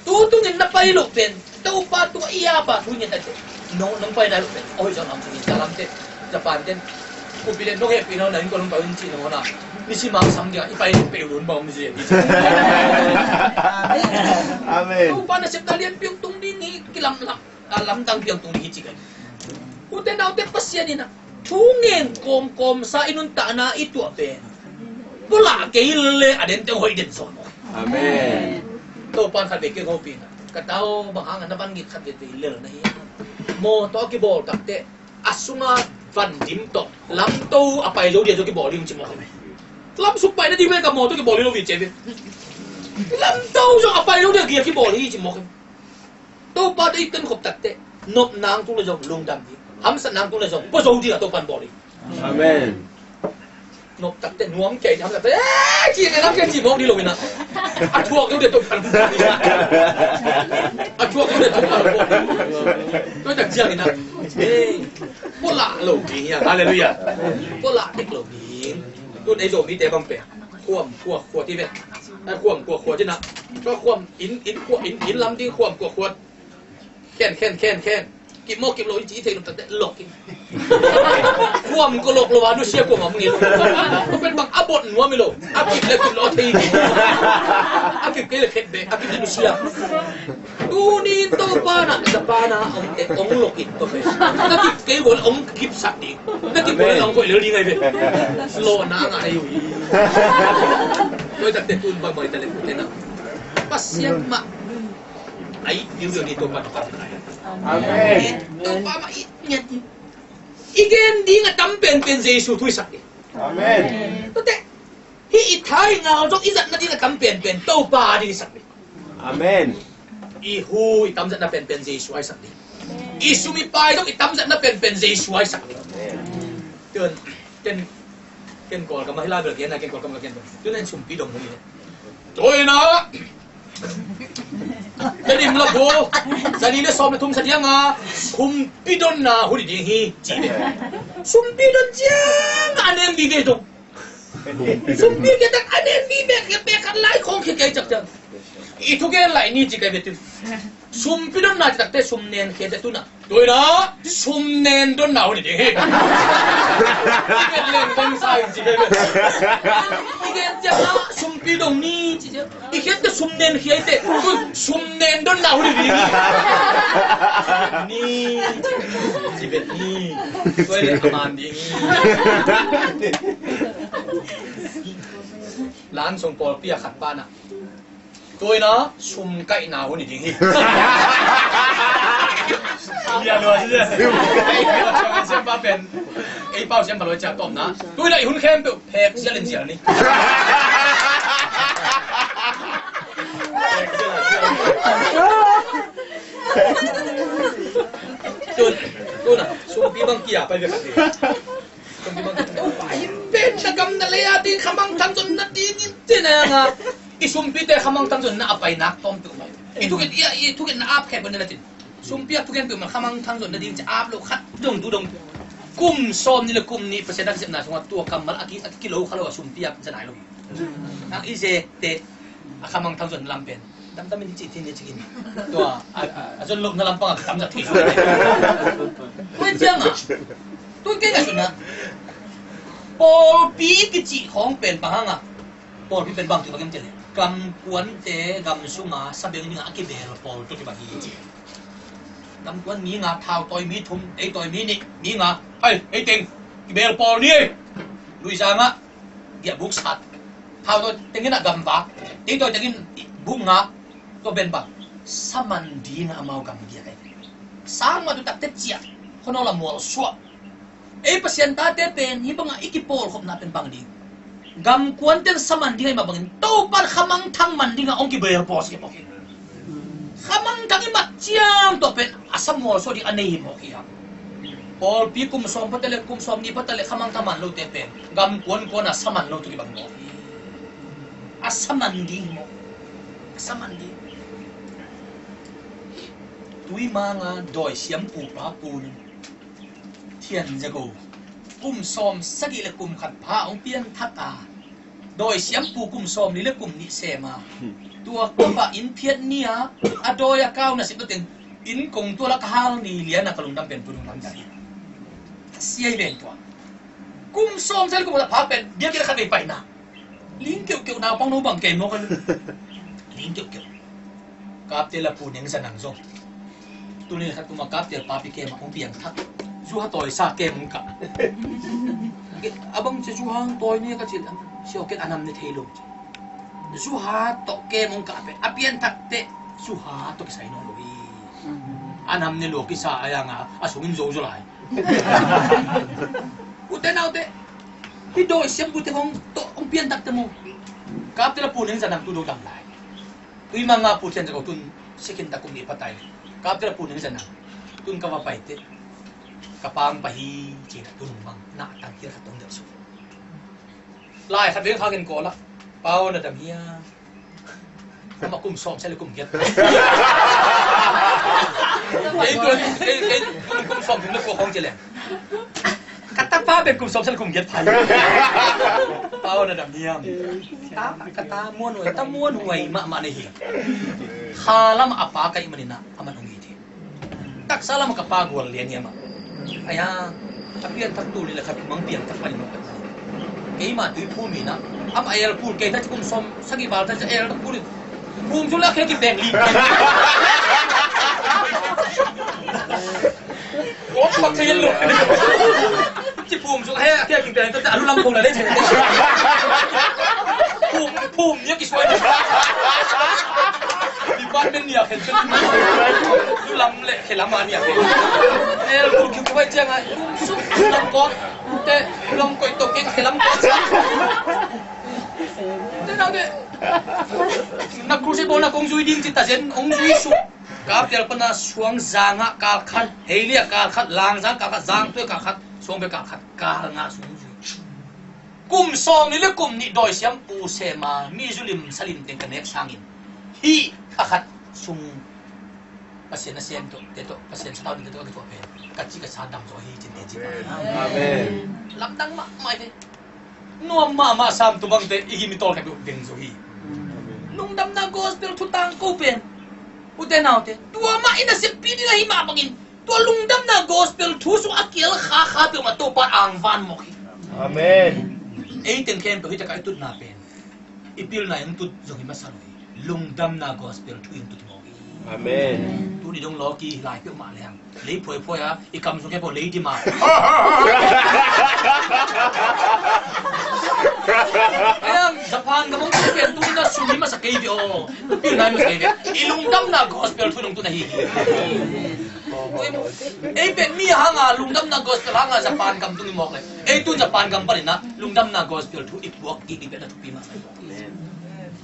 Tutungin na pai lo pen Topa tungah i apa thu ngen a te. Nong nong pai nai lo pen a hoih zawk nam tham. Jalam te, Japan ten, kupi le nong hehpih nong na in ko nong pai un ci nong hona, ni si mang sam dia i pai peh lun bang om zi. Amen. Topa nasepna lianpi hong tung ding hi, kilamlam, a, lamdang piang tung ding hi ci kai. Ute naute, Pasian in a thu ngen kawmkawmsa i nuntakna i tuah pen, pulak kei le a den teng hoih den sawn maw? Amen. Topa in khat vei kei hopih na, ka tau, bang hang a na van ngit khat vei vei lel na hi. Mawtaw a kibawl takteh a sunga van dim tawh lamto a pai zo dia zo kibawl ding ci maw? Lam suk pai nading pen ka mawtaw kibawl hi lo hi ci ve. Lamto zong a pai zo dia gia kibawl hi ci maw? Topa tawh i tonkhop takteh, nop nang tung le zong lungdam ding, hamsat nang tung le zong pua zo ding a Topa in bawl hi. Amen. Nop takteh nuam kei, hamsat takteh, "Eh, ci ne lam kei," ci mawk ding lo in a, a thuak lo ding Topa in bawl hi. A thuak lo ding Topa in bawl hi. Tua tak ciang in a, eh, pulak lo ding hi a. Halleluiah. Pulak tek lo ding. Tun ei Zomite bang pen, khuam khuak khuak hi ve. Ai, khuam khuak khuak ci na. Tua khuam in, in khuak, in, in lam ding khuam khuak khuak. Khen, khen, khen, khen. Kip maw, kip lo i ci i theih lo takteh lok in. Khuam ko lok lo a, nusia kua mah mangin. Ko pen bang a bot nuam hi lo. A kip le kip lo a thei kei. A kip kei le khet bek, a kip le nusia. Tuni Topa na, Topa na ong te, ong lok in ko pen. Na kip kei bol ong kip sak ding. Na kip kei bol ong koih lel ding ai ve. Lo na nga ai ui. Koi takteh tun bang bang i ta le kute na. Pasian mah a it diudiu ni Topa, Topa. Amen. Topa mah it ngiat ni. I gen ding a tam penpen Jesu thu i sak ni. Amen. Tua teh, hih i tha i ngal zong i zatna ding a tam penpen Topa ding i sak ni. Amen. I hu i tamzatna penpen Jesu a i sak ni. I sum i pai zong i tamzatna penpen Jesu a i sak ni. Amen. Ken, ken, ken Kawlgam ah hi lai bel gen a, ken Kawlgam ah gen. Tun en sumpi dong hong hi. Tua in a, Tedim la bo, zali le sawm le thum sa diang a, sumpi donna hun hi ding hi, ci ve. Sumpi don ciang a nen vive dong. Sumpi ke tak a nen vive ke pe khat lai khong ke ke cak cak. I thugen lai ni ci kai ve tun. Sumpi donna ci takteh sum nen khia te tun a. Tua in a, sum nen donna hun hi ding hi. I gen leng bang sa in ci kai ve. I gen ciang a sumpi dong ni ci ciang. I gen te sum nen khia i te. Sum nen donna hun hi ding hi. Ni ci ve ni. Tua le a man ding hi. Lan song pawlpi a khat pa na. Tua in a sum kaihna hun hi ding hi. Bia lua si siapa pen ei pau siapa lua cia tawmna. Tua in a i hun khempeuh phek zial in zial ni. Tun, tun a sumpi bang kia pai bek a ti. Pen na gam na lei a ding khamangthang zonna ding in ci na nga. I sumpite khamangthang zonna a pai nak tawm peuh mai. I thugen, i, i thugen na ap khep na tin. Sumpi a thugen peuh ma khamangthang zonna ding ci ap lo khat dong tu dong. Kum sawm ni le kum ni Pasian a kisepna sungah tua kammal a ki, a kilo kha lo a sumpi a za nai lo. Nang i zekte a khamangthang zonna lam pen. Damdam in cih thin ni cikin. Tua, a, a, a zon lohna lampang a tam zat thei. Tua ciang a, tu kei ka suna. Pawlpi kici khawng pen bang hang a. Pawlpi pen bang tu bang em cele. Gamkuante gam sunga sabeng dinga a kibel pawl tu kibang hi ci. Gamkuan mi nga, thau tawi mi thum, ei tawi mi nih, mi nga, ai, ei teng kibel pawl ni. Luizang a giahbuk sat. Thau tawi tengin a gamvak, tei tawi tengin buk nga. Tua pen bang, saman ding a amau gam giak ai. Sang mah tu takte ciah, khonol a mual suah. Ei Pasian tate pen hih bangah i kipawlkhopna pen bang ding. Gamkuanten saman ding ai mah bangin Topan khamangthang man dingah hong kibel pawl si kipawlkhop. Khamangthang i mat ciang tua pen a samual sawh ding a nei hi mawk hiam? Pawlpi kum sawm pha ta le kum sawm ni pha ta le khamangthang man lote pen gamkuan kuan a saman lo tu kibang mawk hi. A saman ding hi mawk. A saman ding. Tuimanga dawi siam pupa pun thian zego. Kum sawm sagih le kum khat pha hong pianthak a, dawi siampu kum sawm li le kum nih sem a, tua kapa inn phiat ni-a a dawi a kau na sip teng, inn kong tua la ka hal ni lian a ka lungdam pen tu lungdam dah hi. Sia hi ven tua. Kum sawm sagih le kum khat pha pen biakinn a khat vei paina. Ling keuhkeuh naupang no bang kei mawk a. Ling keuhkeuh. Kapte la pu neng za nang zong. Tuni khat kuma kapte papi kem a hong piang thak. Zu ha tawi sa kem hong kah. A bang cia zu ha hong tawi ni ka cil. Siaw ken a nam ne thei lo. Zu ha tawh kem hong kah pe. A pian thak te zu ha tawh kisai nawn lo hi. A nam ne lo kisa a yang a a sungin zo zo lai. Ute naute, hih dawi siampute hong tawh hong pianthakte mu. Kapte la pu neng za nang tu do dam lai. Tui manga pu thian za ko tun sikin ta kum nih patai. Kapte la pu neng za nang. Tun ka va paite. Ka pang pa hi cina tun bang na tang hil khat tong deuh su. Lai khat veng khakin kawl ah. Pau na dam hiam? Ama kum sawm sagih le kum giat. Kei tuan, kei, kei kum, kum sawm thum le kua khawng ci leng. Ka tapa pen kum sawm sagih le kum giat pha. Pau na dam hiam? Ka, ka ta muan huai, ta muan huai mahmah na hi. Kha lam a pa ka hih manin ah, aman hong it hi. Taksa lam ka pa gual lian hiam ah. Aia, a pianthak tu ni le khat mang pianthak panin mawk. Keima tui phum in ah, ama el kul kei ta ci kum sawm sagih val ta ci el kul in. Phum cu la khe kipeng lim. Kok kok khe lo. Ci phum cu he khe kipeng ta ci a lu lam kong la le. Phum, phum ni a kisuai. Department ni a khen. Lu lam le khe lam a ni a khen. El kul kik vai ciang a. Suk lam kok. Te lam koi to kek khe lam kok. Te nau te. Na crucible na kong zui ding ci ta zen, kong zui suk. Kapte la pana suang zanga kal khat, heili a kal khat, lang zang kal khat, zang tui kal khat, suang be kal khat, kal nga sung zui. Kum sawm ni le kum nih dawi siampu sem a, mi zu lim sa lim teng ka nek sangin. Hih a khat sung Pasian a sem tawh, te tawh, Pasian sa tau ding te tawh, ka tuah pen. Ka ci ka sa dam zaw hi, cin te ci ta. Amen. Lamdang mahmah hi. Nuam mahmah sam tu bangte, i hi mi tawl ka buk ding zaw hi. Lungdamna gospel thu tang ko pen. Ute naute. Tua mah in a seppi ding ahi mah bangin. Tua lungdamna gospel thu sung a kial kha kha peuhmah Topa angvan mawk hi. Amen. Ei teng khempeuh hi taka i tutna pen. I pilna in tut zong hi masa lo hi. Lungdamna gospel thu in tut mawk hi. Amen. Tuni dong law ki lai peuhmah leng. Lei phuaiphuai a, i kam sung khempeuh lei dim a. Ayan, Japan gam hong pen tu na sum hi masa kei ve aw. Pilna hi masa kei ve. I lungdamna gospel thu dong tu na hi hi. Ei pen mi hanga lungdamna gospel hanga Japan gam tung i mawk le. Ei tu Japan gam panin ah lungdamna gospel thu i puak kik i pen a thupi masa.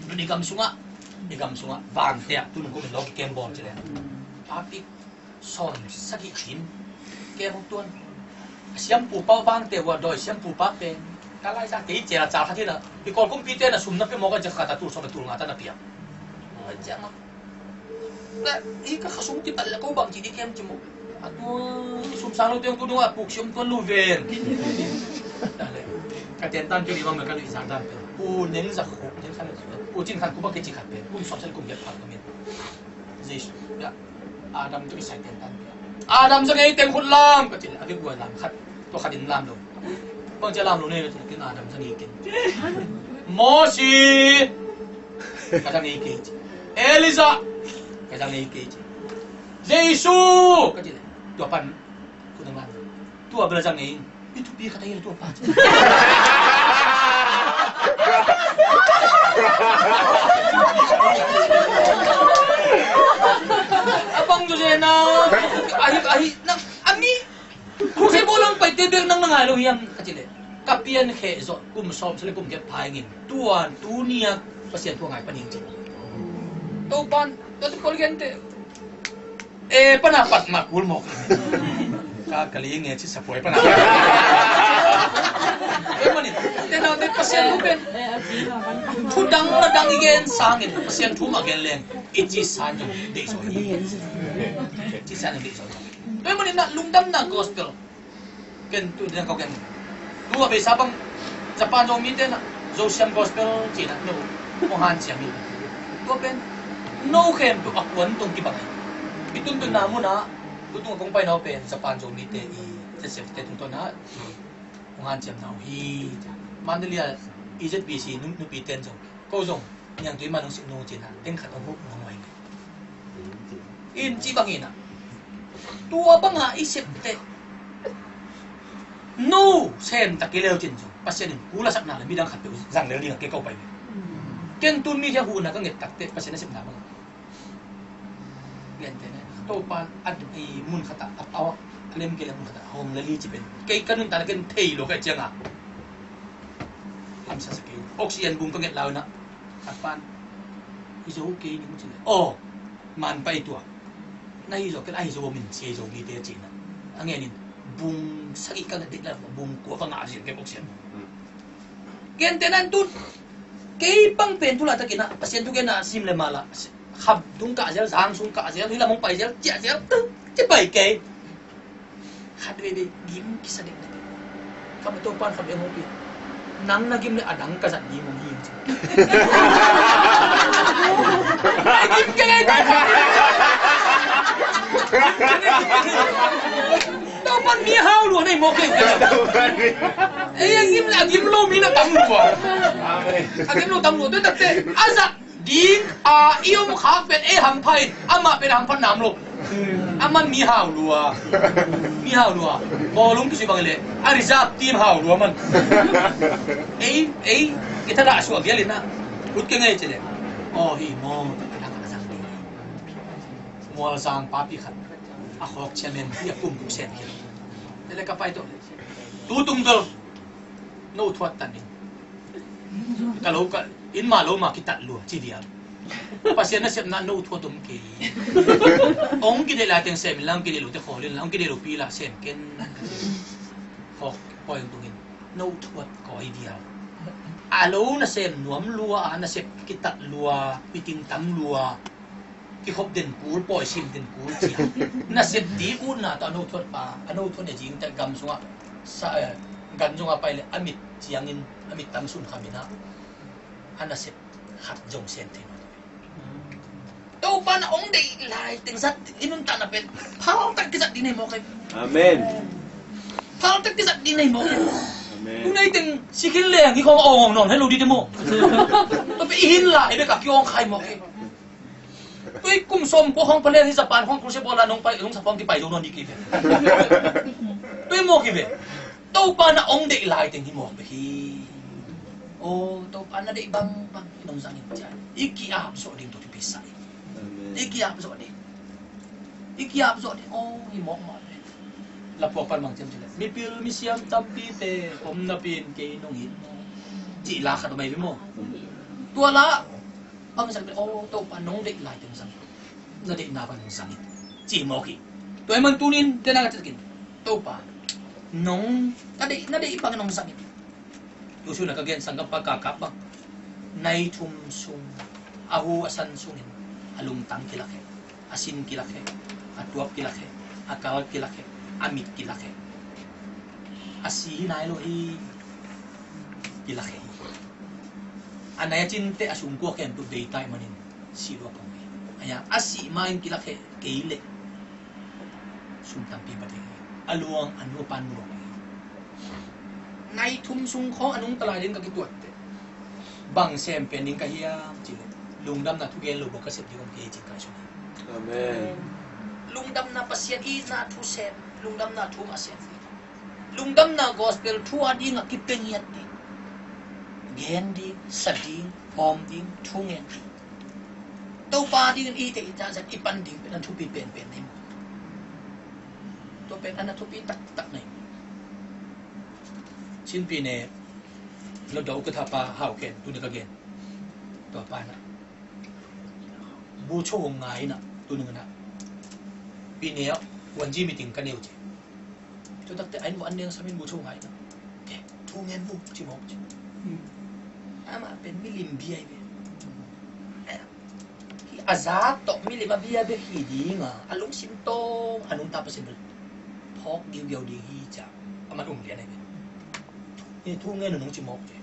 Tuni gam sungah, i gam sungah vangte ah tu nung ko min lo kikem bawl ci le. Papi sawm sagih kim kem hong tuan. A siampu pa vangte uh a dawi siampu pa pen ka laisa kei cia la ca khat hi na. I Kawl kumpite na sum na pia mawk a cia khat a tul sawm a tul nga ta na pia. A cia ma. Na, hi ka khasung kipat le ko bang ci di kem ci mu. A tu sum sang lo tiang tu dong a puk siam tuan lo ven. Ka tentan piak i bang me ka lui zan dan pe. Pu neng zak khuk neng khan. Pu cin khan ku bang ke ci khat pe. Pu sawm sagih kum giat phat ka min. Jesu. Ya. Adam tu kisai tentan piak. Adam zak ei teng khut lam ka ci le. A vik buai lam khat. Tua khat in lam lo. Bang cia lam lo ne ka ci le. Kin Adam zak ei ken. Mosi. Ka zang ei kei ci. Elijah. Ka zang ei kei ci. Jesu. Ka ci le. Tua pan. Ku nang lan. Tua bela zang ei. I thupi ka ta hi le tua pan. A bang tu se na. Ahi, ahi, na, ami. Khusia bawl lang paite bek nang na ngai lo hiam ka ci le. Ka pian kheh zawh kum sawm sagih le kum giat pha ing in. Tua, tuni a Pasian thu a ngai pan ing ci. Topan, tua tu pawl gente. E, pana pat ma kul mawk. Ka, ka li nge ci sa puai pana. E, mani, te nau te Pasian thu pen. Thu dang na dang i gen sangin, Pasian thu ma gen leng. I ci san jong dei zaw hi. Ci san jong dei zaw hi. Tua ahih manin ah lungdamna gospel. Ken tu ding kau ken. Tu a beisa bang Japan Zomite na Zosiam Gospel cih na no hong hanciam hi. Tua pen no khempeuh a kuan tong kibang hi. I tuntunna munah tutung a kong paina uh pen Japan Zomite i ZCF te tungtawn a hong hanciamna uh hi. Mandalay a E Z B C nu- nupite in zong ko zong niangtui man hong sik nung cih na teng khat hong huh nung uh hi. In ci bangin ah tua banga i sep teh no sem tak i leu cin zong Pasian in kula sakna le midang khat peuh zang lel ding a ke ko pai ve. Ken tun mi hia huhna ka nget tak teh Pasian a sepna bang gente ne Topa a i mun khata a pau a lem ke le mun khata hong lali ci pen kei ka nun ta le ken thei lo ka cianga hamsa sa kei oxygen bung ka nget lau na khat pan i zo kei ni mu ci le oh man pai tua na hi zo ken a hi zo min ci zo mi te ci na a ngen in bung sagih ka nget dik la bung kua ka ngah zin ke oxygen Gentehna in tun kei pang pen tu laitakin ah Pasian thu genna sim le mala kham tung kah zel zang sung kah zel hi lam hong pai zel ciah zel tu ci pai kei khat veve gim kisa dek dek khat Topa'n khat veve hong pi nang na gim le a dang ka zat ding hong hi ci gim kei Topa'n mi hau lua nei mawk kei Ei a gim le a gim lo mi na tam lua. A gim lo tam lua. Tua takte a zat ding a i om khak pen ei hampha in amah pen hampha nam lo. A man mi hau lua. Mi hau lua. Bawlung kisui bang le a reserve team hau lua man. Ei ei i thadah suah vial in a ut kei ngei ci le. Aw hi maw. Mualzang papi khat a khawk ciamen hi a pum kum sen hi. Tele ka pai tawh. Tutung bel no thuat tan in ka lo ka in ma lo ma kitat lua ci diam Pasian na sepna no thuat om kei. Ong kideih lai teng sem in la ong kideih lo te khawl in la ong kideih lo pi la sem ken. Hawk poi ong tungin no thuat kawi diam a lo na sem nuam lua a na sep kitat lua piting tam lua. Kikhop den kul pawi sim den kul cia nasep ding utna tawh a no thuat pa a no thuat ne zing tel gam sungah sa gan sungah pai le a mit ciangin a mit tang sun khamin ah a nasep khat zong sem thei lo. Topa na ong deih lai teng zat i nuntakna pen phal tak kizat ding nei mawk ei. Amen. Phal tak kizat ding nei mawk ei. Amen. Tunei teng sikin leng hi khong a ong ong nawn hei lo dite maw? Topa i hin lai bek a ki ong khai mawk ei. Tui kum sawm kua khong palen hi Japan khong cruise bawla nong pai nong sa khong kipai zo nawn dih kei ve. Tui maw kei ve. Topa na ong deih lai teng hi mawk ve hi. Aw Topa na deih bangbang hi nong zang in cian i ki-ap zawh ding tawh thupi sa hi. I ki-ap zawh ding. I ki-ap zawh ding aw hi mawk mawk ve. Lapuak pan bang ciam ci le mipil misiam tampite om napi in kei nong it maw? Cih la khat om ahi ve maw? Tua la Bang zang pen aw Topa nong deih lai teng zang in na deihna bang zang in ci mawk hi. Tua hi man tunin tena ka citakin Topa nong na deih na deih bang nong zang in. Tusuna ka gen sanggampa kakap bang nai thum sung a hu a san sungin a lungtang kilak he a sin kilak he a tuap kilak he a kal kilak he a mit kilak he a si hi nai lo hi kilak he hi. A nai a cinte a sungkua khempeuh deitaih manin sih lua pong hi. Aya a sih ma in kilak he kei leh sum tampi pate hi. A luang a nu a pan mu lua hi. Nai thum sung khawng a nungta lai ding ka kituatte bang sem pen ding ka hiam cileh lungdamna thugen lo bawk ka sep ding om kei cin ka sung hi. Amen. Lungdamna Pasian itna thu sem lungdamna thu mah sem hi. Lungdamna gospel thu a dingah kipia ngiat ding gen ding sa ding hawm ding thu ngen ding Topa dingin i te i tazat i pan ding pen an thupi penpen nei maw? Tua pen an a thupi taktak nei. Sinpi ne lo dau ka thapa hau ken tuni ka gen. Tua pa na bu cho hong ngai na tuni na pi ne wan ji meeting ka neu ci. Tua takte a inn vua an neng samin bu cho ngai na ke thu ngen bu ci mawk ci. Amah pen milim bia hi ve. Hi a zak tawh milim a bia bek hi dinga a lungsim tawng a nungta Pasian bel phawk giugiau ding hi cia a man um lian ahi ve. Thu Thu ngen un hong ci mawk ci.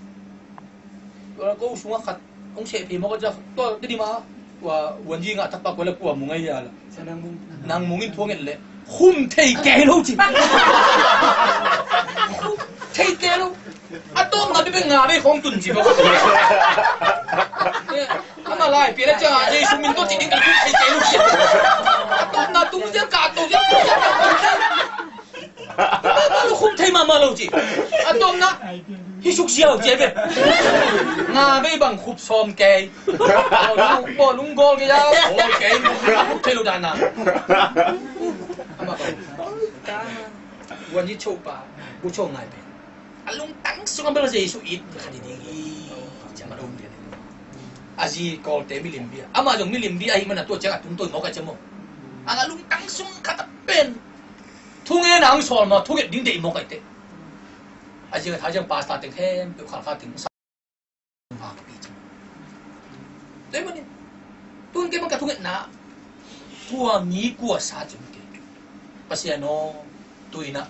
Tua ko sungah khat hong seh phei mawk a, tua Tedim ah tua Wanji ngah thakpa kua le kua mung ahi a la. Nang mung in thu ngen leh khum thei kei lo ci. Khum thei kei lo. A tawpna bek bek nga vei khawng tun ci mawk. Ama lai pia le cia Jesu min tawh ci ding ka khum thei kei lo ci. A tawpna tung ziang ka to ziang. Mahmah lo, khum thei mahmah lo ci. A tawpna hi suk ziau ci ve. Nga vei bang khup sawm kei. Bawlung, bawlung gawl kei a, gawl kei. Khum thei lo dan a. Amah bang Wanji chopa bu cho ngai pen a lungtang sungah bel Jesu it khat hi ding hi. Ciang a dong ding. A zi Kawlte milim bia, amah zong milim bia ahi mana tua ciang a tungtawi mawk a ciang maw. A lungtang sung khat a pen Thungen a hong sawl maw, thunget ding deih maw kaite. A zing a tha zing pastor teng khempeuh khalkha teng sa hong hak pi ci. Tua ahih manin tun kei bang ka thungetna kua mi kua sa ci hong kei. Pasian aw, tuinah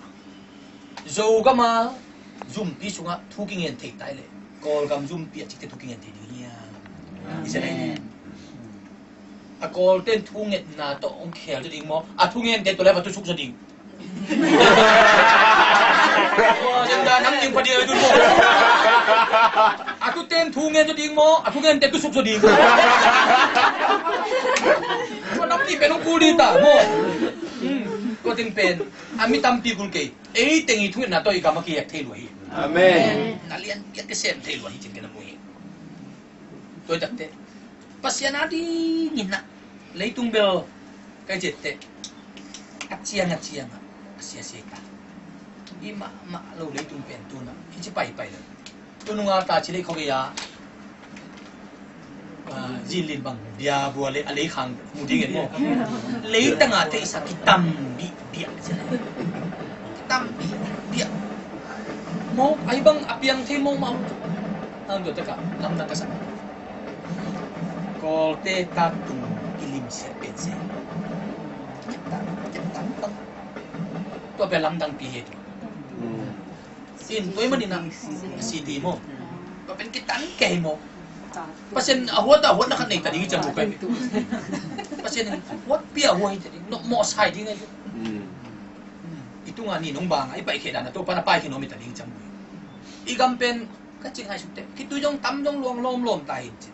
Zogam a zumpi sungah thu kingen thei tai leh Kawlgam zumpi a cikte thu kingen thei ding hiam? Hi sa nei. A Kawlten thungetna tawh hong khel zaw ding maw? A thungente tawh le va tusuk zaw ding. Agenda nam ding pha ding a dun maw? A thuten thungen zaw ding maw? A thungente tusuk zaw ding. Tua nam ding pen hong kul ding ta maw? Hmm. Tua teng pen a mi tampi kul kei. Ei teng i thungetna tawh i gam a kihek thei lua hi. Amen. Na lian lian kisem thei lua hi cin ken a mu hi. Tua i takte Pasian a dingin ah leitung bel kai ciatte a ciang a ciang ah a sia sia ta. I mahmah lo leitung pen tun ah hici paipai lo. Tu nunga ta ci lei khawk ei a, ah, zinlin bang bia bua le a lei khang mu ding en maw? Leitang a theihsa kitam bihbiah ci lei. Kitam bihbiah. Maw, ai bang a piang thei maw, maw. Nang tua taka lamdang ka sak. Kawlte taktung kilimsiat pen se. Kitam, kitam, tam. Tua pen lamdang pi he tu. Sin tua i manin ah a si ti maw? Tua pen kitan kei maw? Pasian a huat a huat na khat nei ta ding i cam bukai. Pasian in huat pia huat hi ta ding, no maw sai ding ai. I tunga ni nong bang a i pai khe dan a Topa na pai khe nuam hi ta ding i cam bukai. I gam pen ka cing hai suk te khitui zong tam zong luang lawm lawm ta hin cin.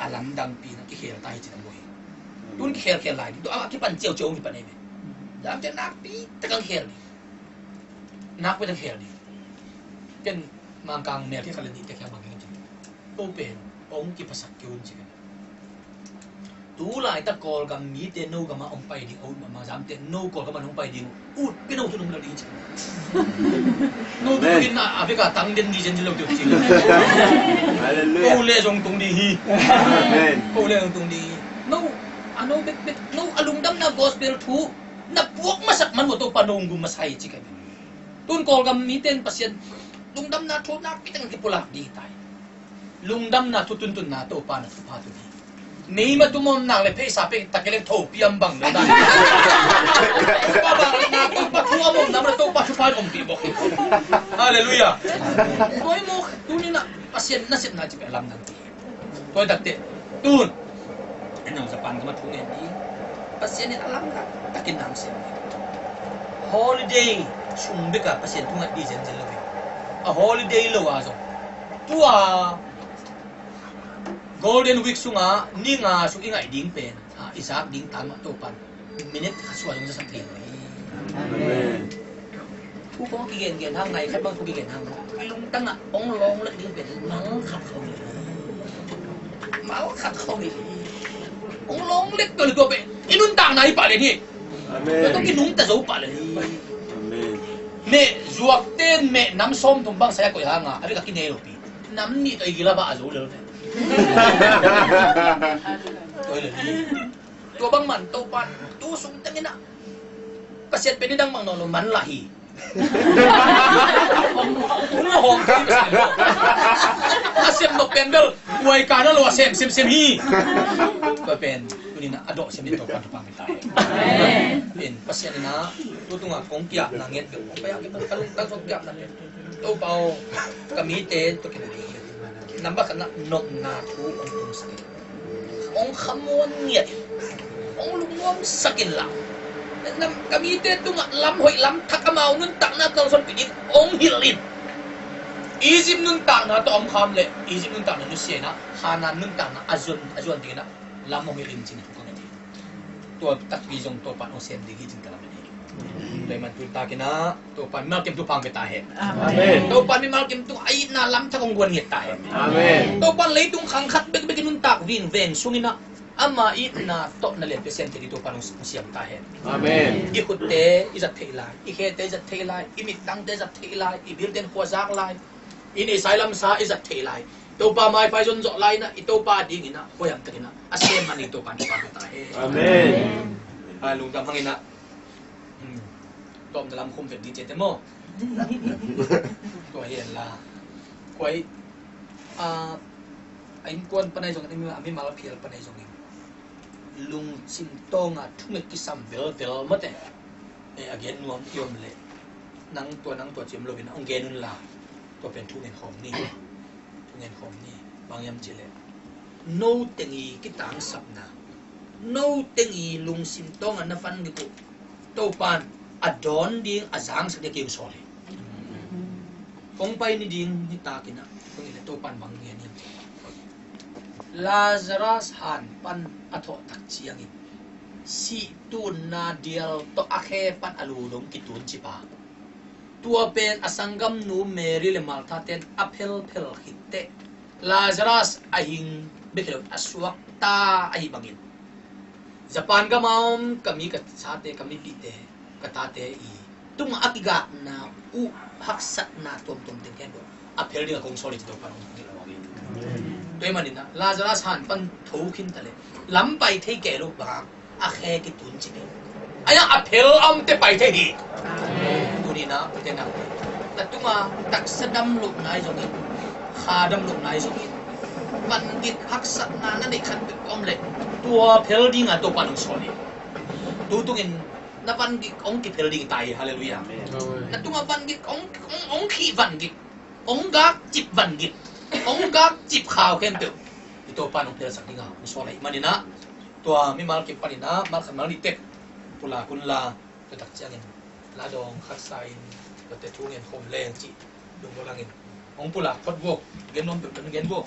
A lamdang pi na kikhel ta hi cin a bukai. Tun kikhel khel lai ding, tua a kipan ciau ciau kipan ei ve. Lam ciau nakpi tak ang khel ding. Nak pia ta khel ding. Ken Mangkang mel khia khat le nih te khia bang keng cin. Ko pen hong kiphasak kei un ci ken. Tu laitak Kawlgam mite no gam ah hong pai ding a ut mahmah zamte no Kawlgam ah hong pai ding ut pia no tu nong lo ding ci. No tu in a vek a tang den ni zen ci lo ding ci. Hallelujah. Ko le zong tung ding hi. Amen. Ko le zong tung ding hi. No a no bek bek no a lungdamna gospel thu na puak masak man uh a Topa no hong gum masa hi ci ka hi. Tun Kawlgam mite in Pasian lungdamna thu nakpi tak in kipulak ding hi ta hi. Lungdamna thu tuntunna Topa na thupha tun hi. Meima tum om nak le pheisa pek tak le thopi am bang le dan. Topa bang le na Topa thu am om nam le Topa thupha om pi bok. Hallelujah. Tua i mawk tuni na Pasian na sepna ci pek lamdang ti. Tua i takte tun en nang Japan gam a thu ngen ding. Pasian in a lamdang takin nam sem ding. Holiday sung bek a Pasian thu ngat ding zenzen lo hi. A holiday lo a zong tua Golden Week sunga ni nga sung i ngaih ding pen a i zak ding tam a Topan minute khat sua zong zasak thei lo hi. Amen. Thu kong kigen gen hang ngai khat bang thu kigen hang. I lungtang ah hong long lek ding pen mal khat kho hi. Mal khat kho hi. Hong long lek pen tua pen i nuntakna hi pah lian hi. Amen. Tua tua kinungta zo pah lian hi. Amen. Meh zuak ten meh nam sawm thum bang saya koih hang a a vek a kinei lo pi. Nam nih tawh i gila bah a zo lel ve. Tua hi lel hi. Tua bang man Topan tu sung tengin ah Pasian pen i dang mang nawn lo man lah hi. Hong hawm thei Pasian lo. A sem nop pen bel uai ka na lo a sem sem sem hi. Tua pen tuni na a dawh sem ni Topan Topan pen tai. Pen Pasian ina tu tunga kong kiapna nget bel kong paya kiapna kalung kalung kiapna pen. Topa aw, ka mite tawh kinai hi. Nambat khatna, nopna thu hong tungsak in. Hong khamuan ngiat in. Hong lungnuamsak inla. Nam, ka mite tungah lam hoih lam thak, amau nuntakna kalsuanpih ding hong hilh in. Egypt nuntakna tawh om kham leh Egypt nuntakna nusia in ah, Kanaan nuntakna a zuan, a zuan ding in ah lam hong hilh in cih thu ka ngen hi. Tua takpi zong Topa in hong sem ding hi cih ka lamen hi. Tua ahih man tuni takin ah Topa in mimal kim thupha hong pia ta hen. Amen. Topa in mimal kim tung a itna lam thak hong guan ngiat ta hen. Amen. Topa in leitung khang khat bekbek in nuntak vingveng sungin ah ama itna tawh na lianpi sem thei ding Topa in hong siam ta hen. Amen. I khutte i zat theih lai, i khete i zat theih lai, i mittangte i zat theih lai, i bilte in khua zak lai, i neihsa i lamsa i zat theih lai, Topa maiphai zon zawh lai in ah i Topa dingin ah hoiham takin ah a sem man ding Topa in thupha pia ta hen. Amen. A lungdam hangin ah, hmm, tawpna lam khum vet ding ci te maw? Tua hi en la. Kua i, a, a innkuan pan ahi zongin, a mimal phial pan ahi zongin, lungsim tawnga thunget kisam velvel mate, eh, a gen nuam i om leh, nang tua, nang tua ci om loin hong gen un la, tua pen thu ngen khawm ni. Thu ngen khawm ni. Bang hiam cih leh, no teng i kitangsapna, no teng i lungsim tawnga na van gik uh Topa in a dawn ding, a zangsak ding a kei hong sawl hi. Kong pai ni ding nitakin ah, kong hilh leh Topa in bang gen hiam cih leh, Lazarus han pan a thawh tak ciangin sih tunna dial tawh a khe pan a lu dong kitun cipa, tua pen a sanggamnu Mary le Martha ten a phelphel khit teh Lazarus a hing bek hi lo, a suakta ahi bangin, Japan gam a om ka mi ka sate, ka mipihte, ka tate i tungah a kigakna uh haksatna tuamtuam teng khempeuh a phel ding a kong sawl hi ci Topa in hong hilh lo hi. Tua ahih manin ah Lazarus han pan tho khin ta leh lam pai thei kei lo, bang hang, a khe kitun ci hi. Ahi hang a phel a omte pai thei hi. Tuni in ah ute naute, na tungah taksa damlohna ahi zongin, kha damlohna ahi zongin, van gik haksatna na neih khat bek om leh tua phel ding a Topa in hong sawl hi. Tu tungin na van gik hong kiphel ding ta hi. Halleluiah. Amen. Na tungah van gik hong, hong, hong khih van gik, hong gakcip van gik, hong gakcip khau khempeuh i Topa in hong phelsak ding a hong sawl ahih manin ah, tua mimal kim panin ah mal khat mal nih tek pulak un la, tua tak ciangin la dawng khat sa in, tuate thu ngen khawm leng cih lunggulh hangin hong pulak phot vo. Gen nuam peuhpeuh na gen vo.